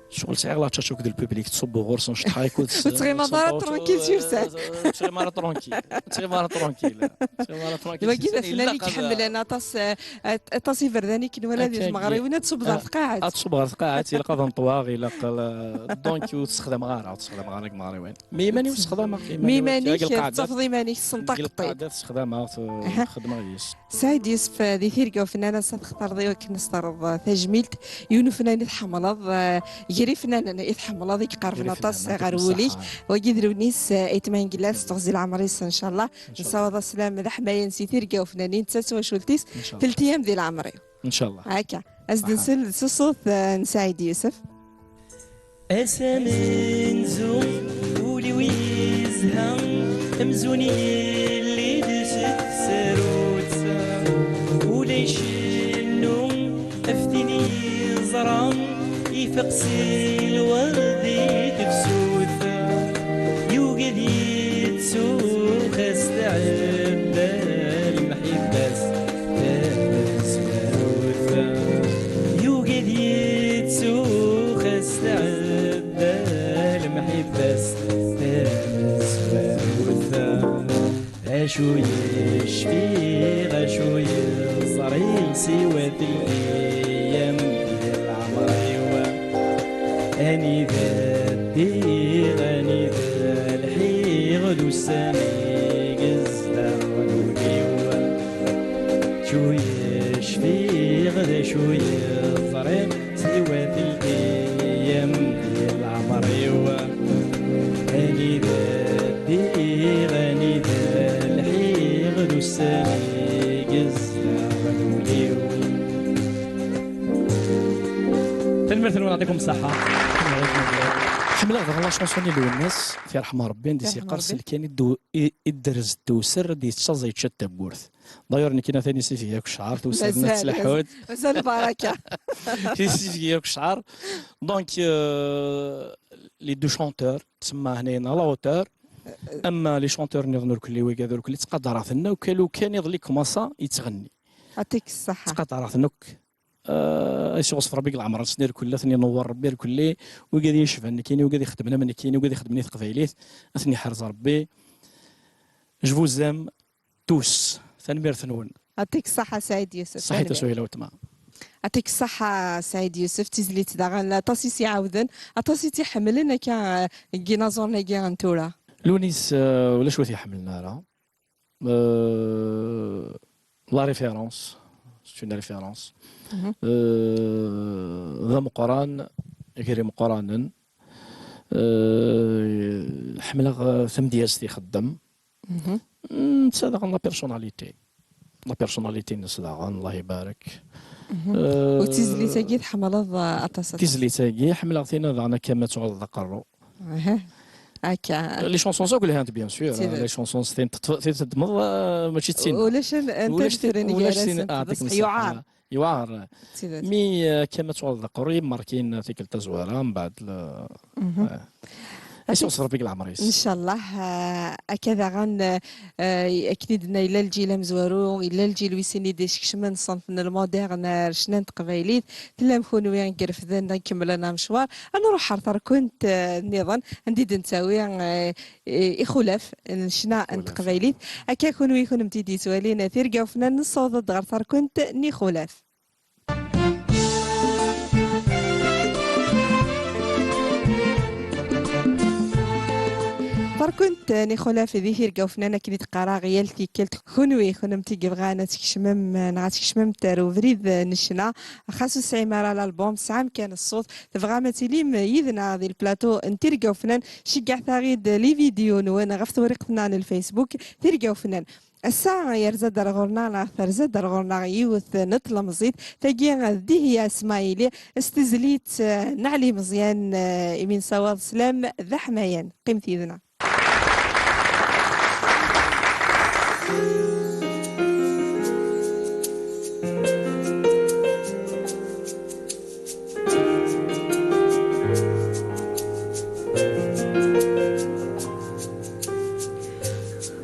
ccɣel sɛiɣ la tchatch akked lpublic, ttṣubbuɣ ɣur-sen cṭeḥ akked s-, ur ttɣimaḍ ara tranquille sur scène. Ur ttɣimaḍ ara tranquille. Ur ttɣimaḍ ara tranquille. Ur ttɣimaḍ ara tranquille sur scène. Wagi d afnan i iḥemmlen aṭas, euh, At-, aṭas iberdan i k-nwala di tmeɣriwin, ad tṣubbeḍ ɣer tqaɛet. Ad tṣubbeḍ ɣer tqaɛet, ilaq ad nṭweɣ, ilaq, euh, donc ur tt-sexdameɣ ara, ur tt-sexdameɣ ara deg tmeɣriwin. Mi iman-iw sexdameɣ, mi iman-iw, mi iman-ik, deg lqaɛda, tettafeḍ iman-ik, tessenṭaqeḍ. Deg lqaɛda sexdameɣ-t, euh, aha, xeddmeɣ yes. Saɛid Yusef, euh, di Tirga Ufennan, ass-a textareḍ i wakken ad s-terreḍ, euh, tajmilt, yiwen ufennan i tḥemmleḍ, euh, Gar ifnanen i tḥemmleḍ, i iqerben aṭas ɣer wul-ik. Wagi d Lewnis, eh, Ayt Mengellat, s teɣzi n leɛmer-is, ncallah. Ncallah. Nessawaḍ aslam d aḥmayan si tirga ufnani, netta s twacult-is, ncallah, teltiyam di leɛmer-iw. Ncallah. Akka. As-d-nsel s ṣṣut, eh, n Saɛid Yusef. Ass amenzu, ul-iw yezha, amzun yelli-d s tsarut. Ula icennu, af tin yeẓra, ifeq si lwerd i tefsut. Yugad yettu xas tɛedda lemḥibba-s tamezwarut. Yugad yettu xas tɛedda lemḥibba-s tamezwarut. Acu yecfiɣ, acu yeẓriɣ, siwa telqiyam di leɛmer-iw. Anida ddiɣ, anida lḥiɣ, d ussan i yezdeɣ ul-iw. Acu yecfiɣ, d acu yeẓriɣ, siwa telqiyam di leɛmer-iw. Anida ddiɣ, anida lḥiɣ, d ussan i yezdeɣ ul-iw. Tanemmirt-nwen, يعطيكم الصحة. Ḥemmleɣ daɣen la chanson n Lwennas, ad t-yerḥem Rebbi, anda i s-yeqqar: "Selkan i ddu-, i, i d-terz tewser, ad yettaẓ yečča tawwurt." D'ailleurs, nekkini atan isifeg akk ccɛer, tewser-nni tettleḥḥu-d. Mazal, mazal baraka. Isifeg akk ccɛer. Donc, euh, les deux chanteurs, tsemma hnayen à la hauteur. Ama les chanteurs nniḍen ur kelli, wigad ur kelli, ttqadareɣ-ten akk, alu kan iḍelli kmasa yettɣenni. Atik ṣṣaḥa. Ttqadareɣ-ten akk. Euh, ad yesɣus Rebbi deg leɛmer-nsen irkelli, ad ten-inewwer Rebbi irkelli, wigad i yecban nekkini, wigad ixeddmen am nekkini, wigad ixeddmen i teqbaylit, ad ten-iḥrez Rebbi. Je vous aime tous. Tanemmirt-nwen. Atik ṣṣaḥa Saɛid Yusef. Ṣaḥit a Suhila weltma. Atik ṣṣaḥa Saɛid Yusef, tizlit daɣen aṭas i s-iɛawden, aṭas i tt-iḥemmlen akka, eh, deg yinaẓuren-agi n tura. Lewnis, euh, ulac ur t-iḥemmlen ara. Euh, la référence, c'est une référence. Mhm. Euh, d ameqqran gar imeqqranen. Euh, ḥemmleɣ, euh, tamedyazt ixeddem. Mhm. Mm, netta daɣen la personnalité. La personnalité-nnes daɣen, Allah ibarek. Mhm. Euh, u tizlit-agi tḥemmleḍ, euh, aṭas, aṭas? Tizlit-agi ḥemmleɣ tin daɣen, akka ma tuɣaleḍ d aqerru. Aha. Akka. Les chansons akk lhant, bien sûr. Tidet. Les chansons, tin teṭṭf-, tin teddmeḍ, euh, mačči d tin. Ulac an-, anta ulac tin, tefren ulac gar-asent, ah, yɛṭikum ṣṣeḥḥa. Yewɛer. Yewɛer. Tidet. Mi, euh, akka ma tuɣaleḍ d aqerru, yemmerkin tikkelt tazwara, mbeɛd le-, mhm, eh. Ad yesɛus Rebbi deg leɛmer-is. Ncallah, euh, akka daɣen, euh, akken i d-tenna, yella lǧil amezwaru, yella lǧil wis sin i d-iskecmen ṣṣenf n lmodern ar ccna n teqbaylit. Tellam kunwi i irefden, ikemmlen amecwar. Ad nruḥ ɣer terkunt, eh, nniḍen, anda i d-nettawi, eh, eh, ixulaf n ccna n teqbaylit. Akka kunwi, kunemti d-yettwalin Tirga Ufnan, nessaweḍ-d ɣer terkunt n ixulaf. Terkunt n ixulaf di Tirga Ufnan, akken i d-qqareɣ yal tikkelt, kunwi, kunemti i yebɣan ad tkecmem, neɣ ad tkecmemt ar ubrid n ccna, xas ur tesɛim ara l'album, tesɛam kan ṣṣut, tebɣam ad tilim yid-neɣ di lplateau n Tirga Ufnan, ceggɛet-aɣ-id les vidéos-nwen ɣef tewriqt-nneɣ n Facebook, Tirga Ufnan. Ass-a, yerza-d ar ɣur-neɣ, neɣ terza-d ar ɣur-neɣ yiwet n tlemẓit, tagi d Dihya Smaili, s tezlit, eh, n Ɛli Meẓyan, eh, imi nessawaḍ sslam d aḥmayan. Qqimet yid-neɣ.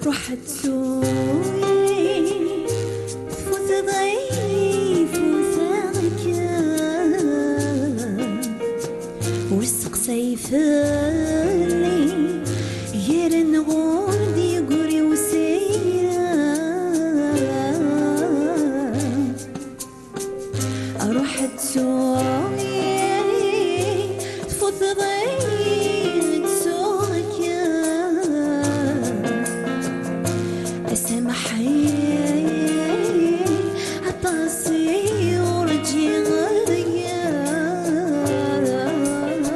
Ruḥ tsuyi, tfut ḍif usaɣ kan. Ur seqsay fell-i, gar nɣur d yegri usira. Ruḥ tsuyi, tfut ḍif usaɣ kan. Asameḥ-iyi, aṭas i ur ǧǧiɣ ara.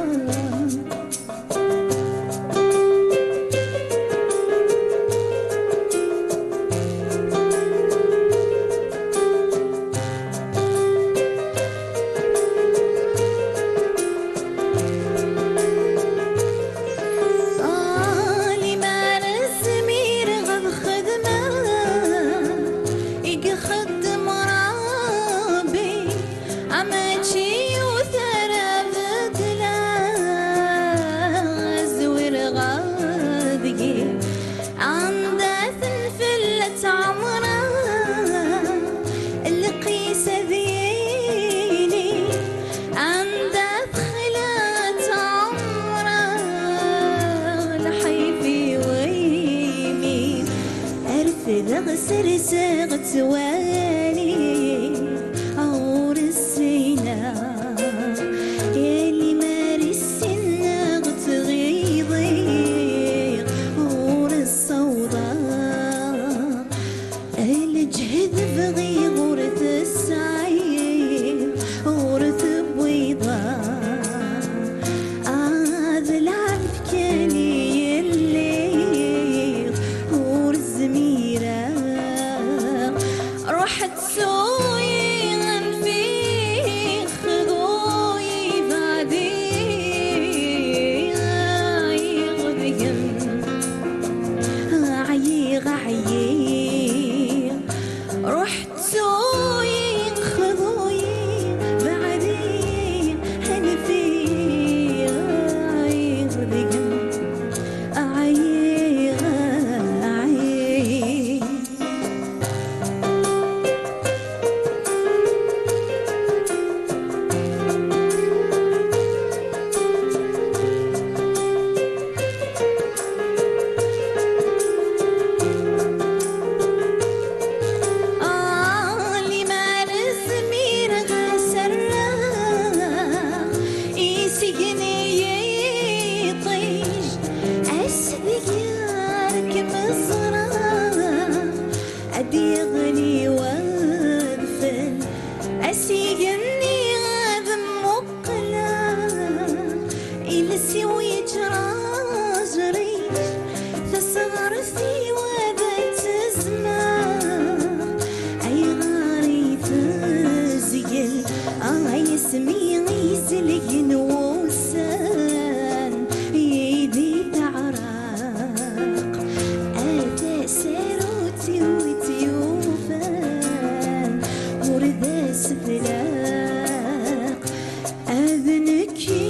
Rseɣ ttwali ur ssineɣ, yal mi ara ssineɣ tɣiḍiɣ ur ssawḍeɣ. Lǧehd bɣiɣ ur tesɛiḍ ur tewwiḍeɣ. Ad lɛebd kan i yelliɣ ur zmireɣ. Ruḥ ttuy anef-ik xḍu-yi beɛdi. Ɛyiɣ deg-m, ɛyiɣ, ɛyiɣ. Ruḥ ttuy xḍu-yi beɛdi. Anef-iyi, ɛyiɣ deg-m, ɛyiɣ, ɛyiɣ. Ah, limer zmireɣ ad s-rreɣ i sgen-iyi yiṭij, ass deg ara kem-ẓreɣ, ad d-yeɣli wadfel, asigen-nni ad mmuqqleɣ, iles-iw yettṛaǧriǧ, tasɣart-iw ad tezmeɣ. Ayɣer i tezgel, ay asmi i zelgen wussan, yid-i teɛreq? A tasarut-iw i tt-yufan, ur d as-tlaq. D nekk i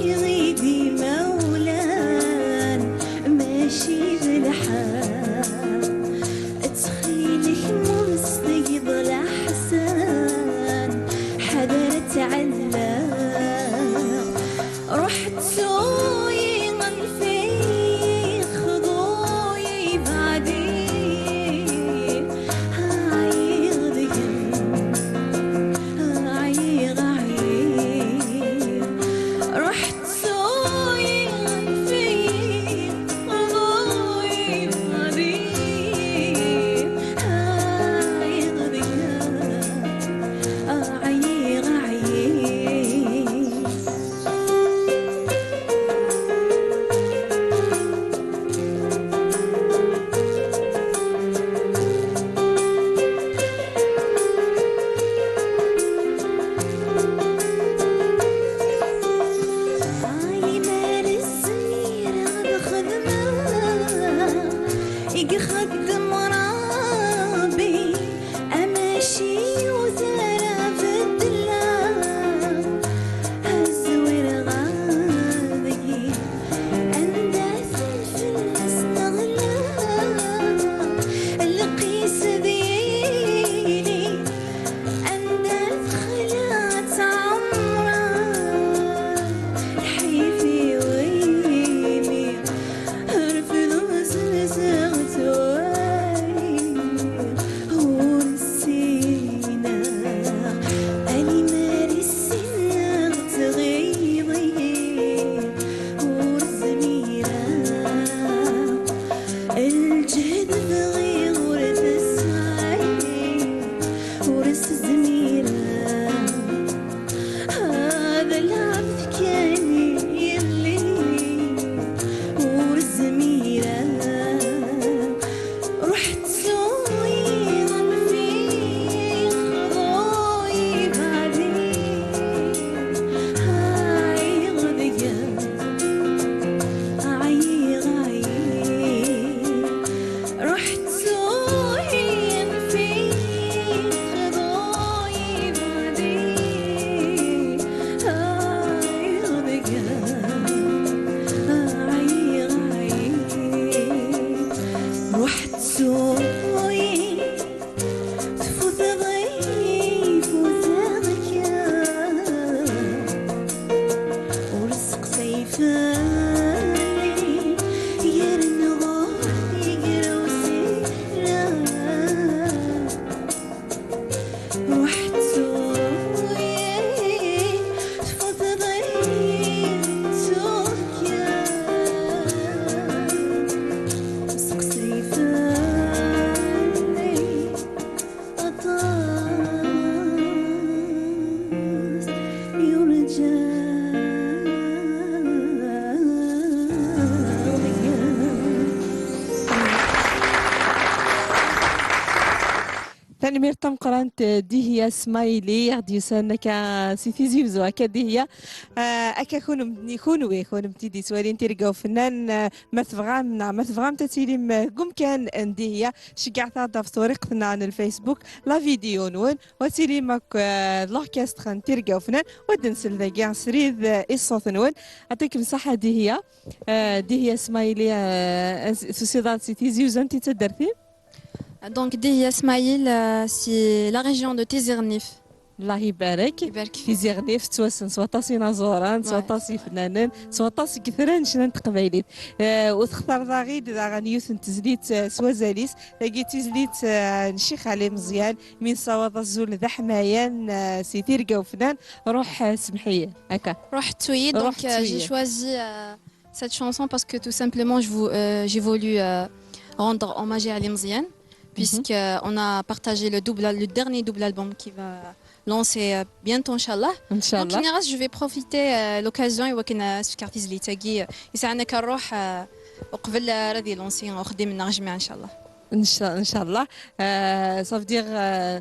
d imawlan. Tanemmirt tameqqrant, eh, Dihya Smaili, i ɣ-d-yusan akka si Tizi Wezzu, akka Dihya. Eh, akka kunm-, kunwi, kunemti d-yettwalin Tirga Ufennan, eh, ma tebɣam neɣ ma tebɣamt ad tilim, eh, deg umkan n Dihya, ceggɛet-aɣ-d ɣef turiqt-nneɣ n Facebook, la vidéo-nwen, u ad tilim akk, eh, d l'orchestre n Tirga Ufennan, u ad nsel dagi srid, eh, i ṣṣut-nwen. Yeɛṭikem ṣṣeḥḥa Dihya. Eh, Dihya Smaili, eh, tusiḍ-aɣ-d si Tizi Wezzu, anti d taddart-im? Donc, Dihya Smail, euh, c'est la région de Tizi Ɣennif. Allah ibarek. Ibarek fik. Tizi Ɣennif tettwassen s waṭas inaẓuren, s waṭas ifennanen, s waṭas n yitran n ccna n teqbaylit. Eh, u textareḍ-aɣ-id daɣen yiwet n tezlit, eh, s wazal-is. Tagi d tizlit, eh, n Ccix Ɛli Meẓyan, mi nessawaḍ azul d aḥmayan, eh, si Tirga Ufennan. Ruḥ, eh, semmeḥ-iyi. Akka. Ruḥ ttu-yi, donc, euh, j'ai choisi, euh, cette chanson parce que tout simplement, je vou-, euh, j'ai voulu, euh, rendre hommage à Ali Mziane, puisque, euh, on a partagé le double, le dernier double album qui va lancer, euh, bientôt, Inch'Allah. Inch'Allah. Donc, je vais profiter, euh, l'occasion, et وكنا سكرتي زليتاكي، يسعنا كنروح، euh, وقبل، euh، راه يلونسي وخدي منا جميع، إن شاء الله. إن شاء، إن شاء الله. Euh, ça veut dire, euh,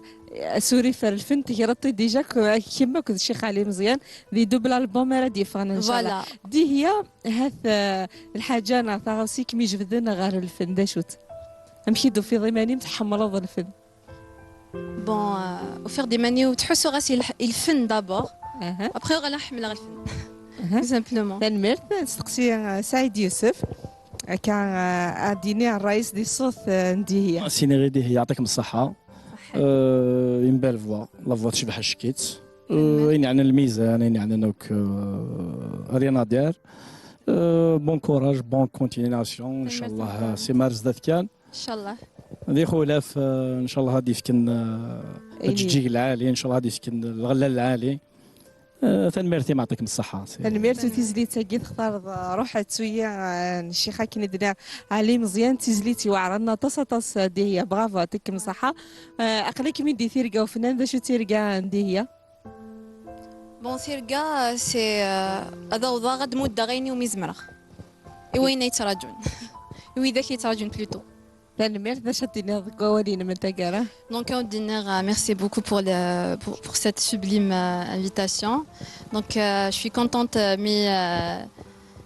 asurif ar lfen, tegreḍ-t déjà, k-, kemm akked Ccix Ɛli Meẓyan, di double album ara d-yeffɣen, إن شاء الله. Voilà. Dihya, hat, euh, lḥaǧa neɣ taɣawsa i kem-ijebden ɣer lfen, d acu-tt? Amek i d-tufiḍ iman-im tḥemmleḍ lfen? Bon, euh, ufiɣ-d iman-iw ttḥussuɣ-as i lḥ-, i lfen d'abord. Aha. Après, uɣaleɣ ḥemmleɣ lfen. Aha. Tout simplement. Tanemmirt. Nesteqsi, euh, Saɛid Yusef. Akka, euh, ad d-yini ṛṛay-is di ṣṣut, euh, n Dihya. Ad s-iniɣ i Dihya, yeɛṭikem ṣṣeḥḥa. Ṣṣeḥḥa. Euh, une belle voix. La voix tecbeḥ ack-itt. Euh, ayen yeɛnan lmizan, ayen yeɛnan akk, euh, rien à dire. Euh, bon courage, bonne continuation. Tanemmirt. Inchallah, akken. Simar zdat kan. Inchallah. Ad ixulaf, euh, inchallah, ad yefken, euh, ayen aǧeǧǧig lɛali, inchallah, ad yefken lɣella lɛali. Euh, tanemmirt-im, yeɛṭikem ṣṣeḥḥa. Tanemmirt. U tizlit-agi textareḍ, euh, Ruḥ ttu-yi, euh, n Ccix, akken i d-nniɣ, Ɛli Meẓyan, d tizlit iweɛṛen aṭas, aṭas, euh, Dihya. Bravo, yeɛṭikem ṣṣeḥḥa. Euh, aql-ikem-id di Tirga Ufennan, d acu d tirga n Dihya? Bon, tirga, euh, c'est, euh, ad awḍeɣ ad d-muddeɣ ayen iwumi zemreɣ. I wayen ay ttṛaǧun. I widak ay ttṛaǧun plutôt. Tanemmirt, d acu ad d-tiniḍ deg wawal-inem n taggara? Donc, ad d-iniɣ, euh, merci beaucoup pour le, pour, pour cette sublime, euh, invitation. Donc, euh, je suis contente, euh, mi, euh,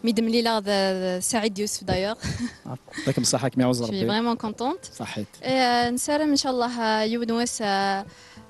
mi d-mlileɣ d, d Saɛid Yusef d'ailleurs. Yeɛṭikem ṣṣeḥḥa, kem iɛuzz Rebbi. Je suis vraiment contente. Ṣaḥḥit. Et, euh, nessaram, inchallah, euh, yiwen wass, euh,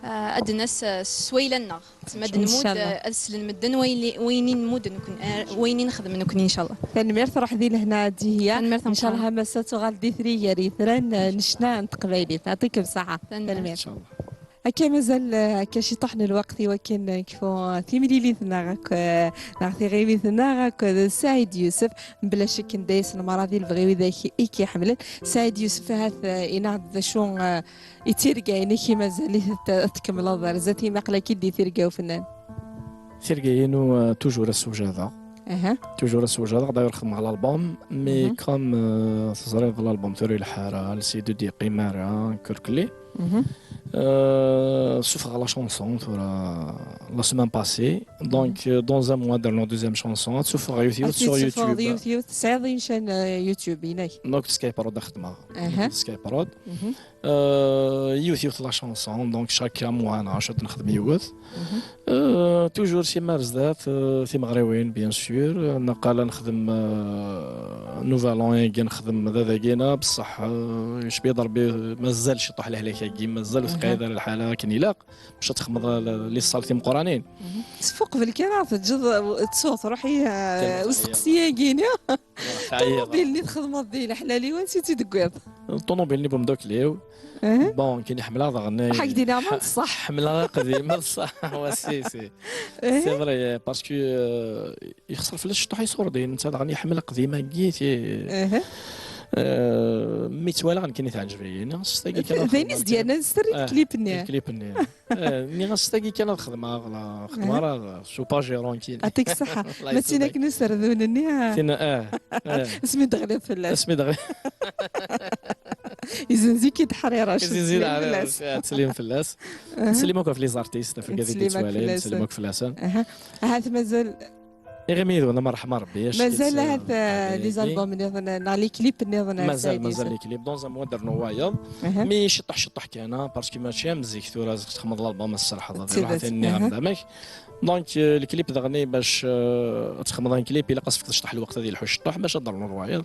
euh, ad d-nas, euh, s wayla-nneɣ. Tma d nmud, inchallah, euh, ad slen medden wayen, wayen i nmud nekni, euh, wayen i nexdem nekni, inchallah. Tanemmirt, ruḥ di lehna a Dihya. Tanemmirt, inchallah, a Massa tuɣal d itri gar yitran, euh, n ccna n teqbaylit. Yeɛṭikem ṣṣeḥḥa. Tanemmirt. Tanemmirt. Inchallah. Akka mazal, euh, akka ciṭuḥ n lweqt i wakken, euh, nekfu, euh, timlilit-nneɣ akk, euh, neɣ tiɣimit-nneɣ akk, euh, d Saɛid Yusef. Mebla ccek, nda-yasen merra di lebɣi widak i k-iḥemmlen. Saɛid Yusef, ahat, euh, inaɣ-d d acu, euh, i d tirga-inek i mazal-it ad t-, ad tkemmleḍ ar zdat, imi aql-ak-id di Tirga Ufennan? Tirga-inu, euh, toujours ad ssewjadeɣ. Aha. Toujours ad ssewjadeɣ, d'ailleurs xedmeɣ l'album, mais, mhm, comme, euh, teẓriḍ l'album tura ileḥḥu ara, le C D ur d-yeqqim ara, kurkli. Mhm. Euh, ssufɣeɣ la chanson tura la semaine passée. Donc, mhm, euh, dans un mois, ad d-rnuɣ deuxième chanson, ad ssufɣeɣ yiwet yiwet sur YouTube. Yiwet yiwet, tesɛiḍ une chaîne, euh, YouTube, inek? Donc, Skype Prod ad xedmeɣ. Aha. Skype Prod. Mhm. Euh, yiwet yiwet la chanson, donc chaque mois neɣ acu ad nexdem yiwet. Mhm. Euh, toujours simar zdat, euh, timeɣriwin, bien sûr. Naqal ad nexdem, euh, Nouvel An-agi, nexdem d adagina, bessah, euh, yecbi-d Rebbi, mazal ciṭuḥ lehlak-agi, mazal ur teqɛid ara lḥala akken ilaq, bac ad txedmeḍ, euh, les salles timeqqranin. Mhm. Sfu qbel kan ad teǧǧeḍ, euh, tsuɣ, truḥ i, euh, usteqsi-agi-ni. Ṭumubil-nni txedmeḍ di leḥlal-iw, ansi tt-id-tewwiḍ? Ṭumubil-nni n umeddakel-iw. Bon, kini ḥemmleɣ daɣen. Ḥak di leɛmer, ṣṣeḥ. Ḥemmleɣ aqdim, ṣṣeḥ. Wa, si, si. C'est vrai, parce que, euh, yexṣer fell-as ciṭuḥ iṣurdiyen, netta daɣen iḥemmel aqdim-agi, ti-, euh, mi tt-walaɣ nekkini teɛǧeb-iyi. Nniɣ-as tagi kan. D ayen i s-d-yernan sser i lklip-nni. Lklip-nni. Eh, nniɣ-as tagi kan ad xedmeɣ, la xedmeɣ ara, je suis pas gérant kini. Yeɛṭik ṣṣeḥḥa. Ma d tin akken userdun-nni, ah. Tin, eh, eh. Asmi d-teɣliḍ fell-as. Asmi d-teɣliḍ. Izenzi-k-id ḥrirac. Izenzi-k ḥrirac, ttsellim fell-as. Ttsellim akk ɣef les artistes, ɣef wigad i d-yettwalin, ttsellim akk fell-asen. Aha. Ahat mazal Iɣimi d wena, ma rḥma Rebbi, acu mazal ahat, eh, des albums nniḍen, neɣ les clips nniḍen, mazal, mazal les clips. Dans un mois ad rnuɣ wayeḍ. Mais ciṭṭaḥ, ciṭṭaḥ kan, parce que mačči am zik tura, txedmeḍ l'album, ad tserḥeḍ, d tidet. Donc, eh, les clips daɣen, bac, eh, ad txedmeḍ un clip, ilaq ad s-tefkeḍ ciṭṭaḥ lweqt ad yelḥu ciṭṭaḥ, bac ad rnuḍ wayeḍ.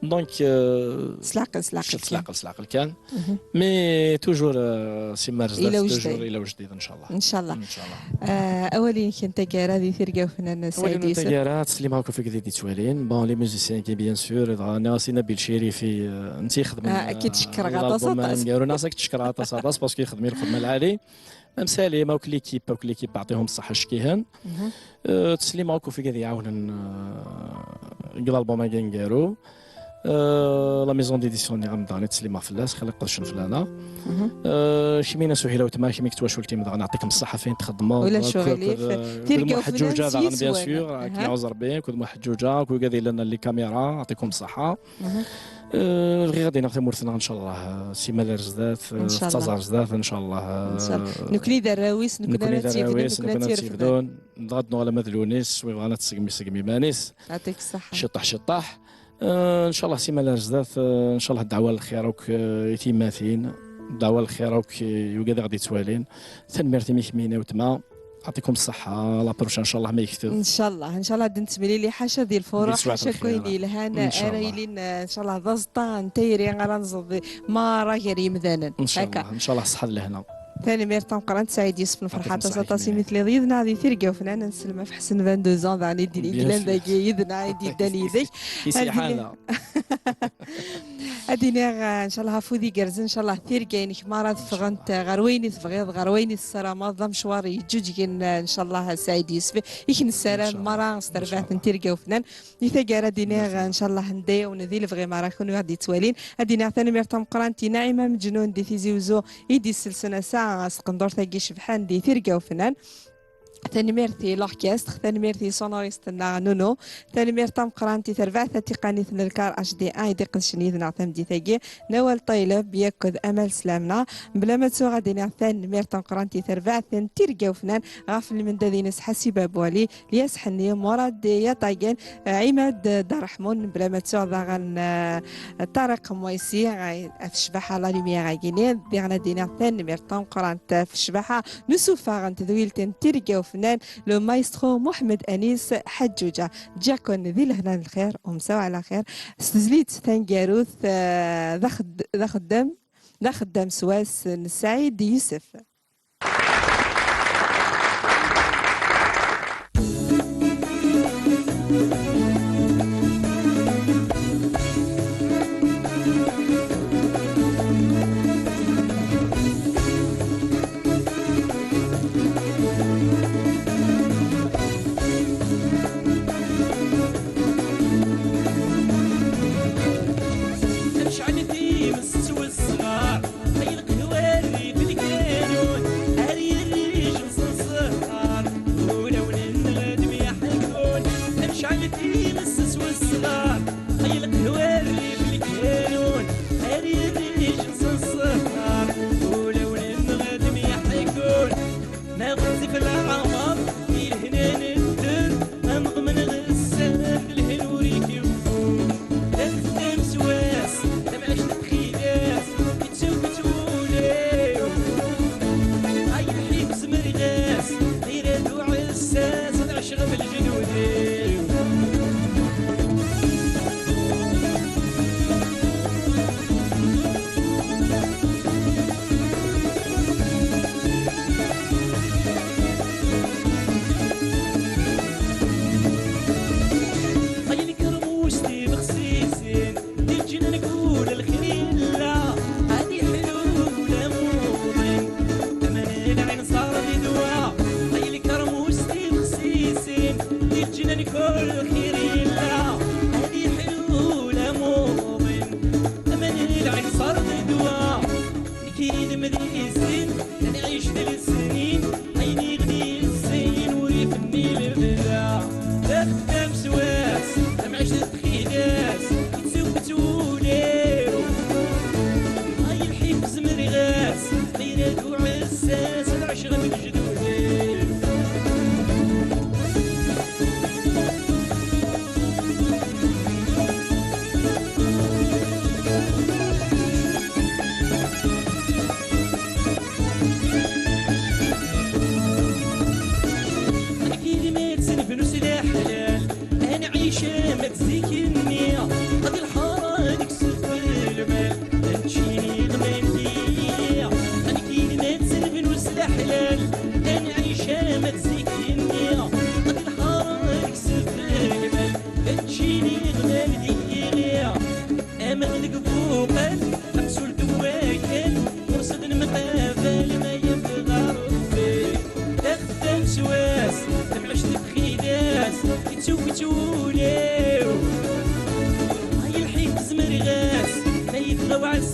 Donc, eh, s leɛqel, s leɛqel kan. Mais toujours, eh, si ma ar zdat, toujours ila ujdid, ncallah. Ncallah. Ncallah. Eh, awal-inek n taggara di tirga ufnan, Saɛid Yusef. Awal-inu n taggara, ad teslim akk ɣef wigad i d-yettwalin. Bon, les musiciens qui, bien sûr, dɣa nniɣ-as i Nabil Cirifi, eh, netta ixedmen, eh, l'album aneggaru, nniɣ-as ad k-teckeṛ aṭas, aṭas, parce que yexdem i lxedma lɛali. Am Salim, akk l'équipe, akk l'équipe, ɛṭihum ṣṣeḥḥa, ckihen. Eh, ad teslim akk ɣef wigad iɛawnen, eh, deg l'album-agi aneggaru. Eh, la maison d'édition-nni ɣer daɣen i ttsellimeɣ fell-as, xali qedcen fell-aneɣ. Eh, kemmini a Suhila weltma, kemm akked twacult-im daɣen, ɛṭikem ṣṣeḥḥa f ayen txeddmeḍ. Ulac aɣilif. Tirga ufnan s yiswan. Tirga ufnan s yiswan. Daɣen, bien sûr, akken iɛuz Rebbi, akked Muḥ Ǧuǧa, akked wigad yellan les caméras, ɛṭikum ṣṣeḥḥa. Eh, bɣiɣ ad iniɣ tamurt-nneɣ, ncallah, eh, simal ar zdat, eh, tettaẓ ar zdat, ncallah, eh, nekkni d arraw-is, nekkni ara tt-yebdun, nekkni ara tt-irefden. Dɣa ad nuɣal ama d Lunis, wi bɣan ad tsegmi, segmi iman-is. Ɛṭik ṣṣeḥḥa. Ciṭṭaḥ, ciṭṭaḥ. Eh, ncallah simal ar zdat, eh, ncallah ddeɛwa n lxir akk, eh, i tiyemmatin, ddeɛwa n lxir akk i wigad i ɣ-d-yettwalin. Tanemmirt imi kemmini a weltma. Ɛṭikum ṣṣeḥḥa, la prochaine, ncallah ma yektab. Ncallah, ncallah ad nettemlili ḥaca di lfuruḥ, ḥaca deg wayen yelhan, ara yilin, eh, ncallah d aẓeṭṭa n tayri ara nẓeḍ merra gar yimdanen. Ncallah, ncallah ṣṣeḥḥa d lehna. Tanemmirt tameqqrant, Saɛid Yusef, nefreḥ aṭas, aṭas imi telliḍ yid-neɣ di tirga ufnan, ad nsellem ɣef Ḥsen vingt-deux ans, daɣen i d-yellan dagi yid-neɣ, i d-yeddan yid-k. Ad d-iniɣ ad d-iniɣ, eh, ncallah afud igerrzen, ncallah tirga-inek merra ad ffɣent, eh, ɣer wayen i tebɣiḍ, ɣer wayen i tessarameḍ, d amecwar yeǧǧuǧgen, eh, ncallah Saɛid Yusef, i k-nessaram merra s terbaɛt n tirga ufnan. Di taggara ad d-iniɣ, ncallah, nedda-yawen di lebɣi merra kunwi i ɣ-d-yettwalin. Ad d-iniɣ tanemmirt tameqqrant i Naɛima Meǧnun di Tizi Uzzu i d-isselsen ass-a s tqendurt-agi icebḥen di tirga ufnan. Tanemmirt i l'orchestre, tanemmirt i sonoriste-nneɣ Nuno, tanemmirt tameqqrant i terbaɛt tatiqanit n lkar H D un i d-iqedcen yid-neɣ tameddit-agi, Nawal Ṭayleb akked Amal Slamna. Mebla ma ttuɣ ad d-iniɣ tanemmirt tameqqrant i terbaɛt n tirga ufnan ɣef lmendad-ines Ḥasib Abwali, Lyas Ḥenni, Murad Yaṭagan, Ɛimad Dda Reḥmun, mebla ma ttuɣ daɣen, eh, Ṭariq Mwaysi, eh, ɣef ccbaḥa la lumière-agi-nni. Diɣen ad d-iniɣ tanemmirt tameqqrant ɣef ccbaḥa n usuffeɣ n tedwilt n tirga ufnan, le maestro Muḥemmed Anis Ḥaǧǧuǧa. Ǧǧiɣ-ken di lehna n lxir, umsaw ɛla xir, s tezlit taneggarut, eh, d axed-, d axeddam, d axeddam s wass n Saɛid Yusef. Acḥal n times ttwesɣar, ay leqhwa rrif lganu.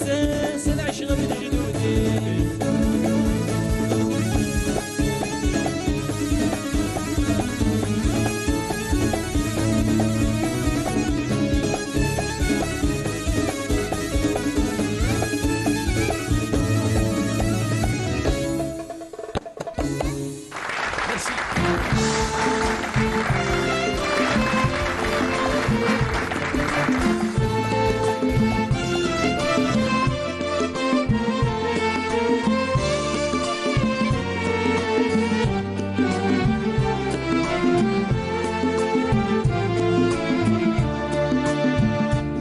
Sɛic ɣer lejdud-is. Merci.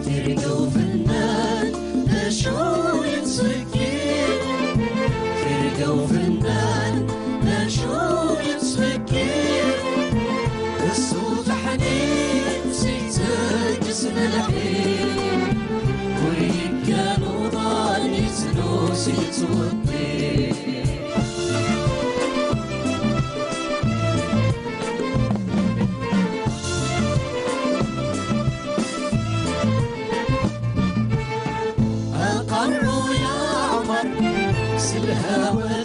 Tirga ufennan, d acu yettsekkir? Tirga ufennan, d acu yettsekkir? Ṣṣut ḥnin, s-yettekkes lḥir, ur yekkan uḍan, yettnus, yettweṭṭir. Aqerru yeɛmer s lhawa.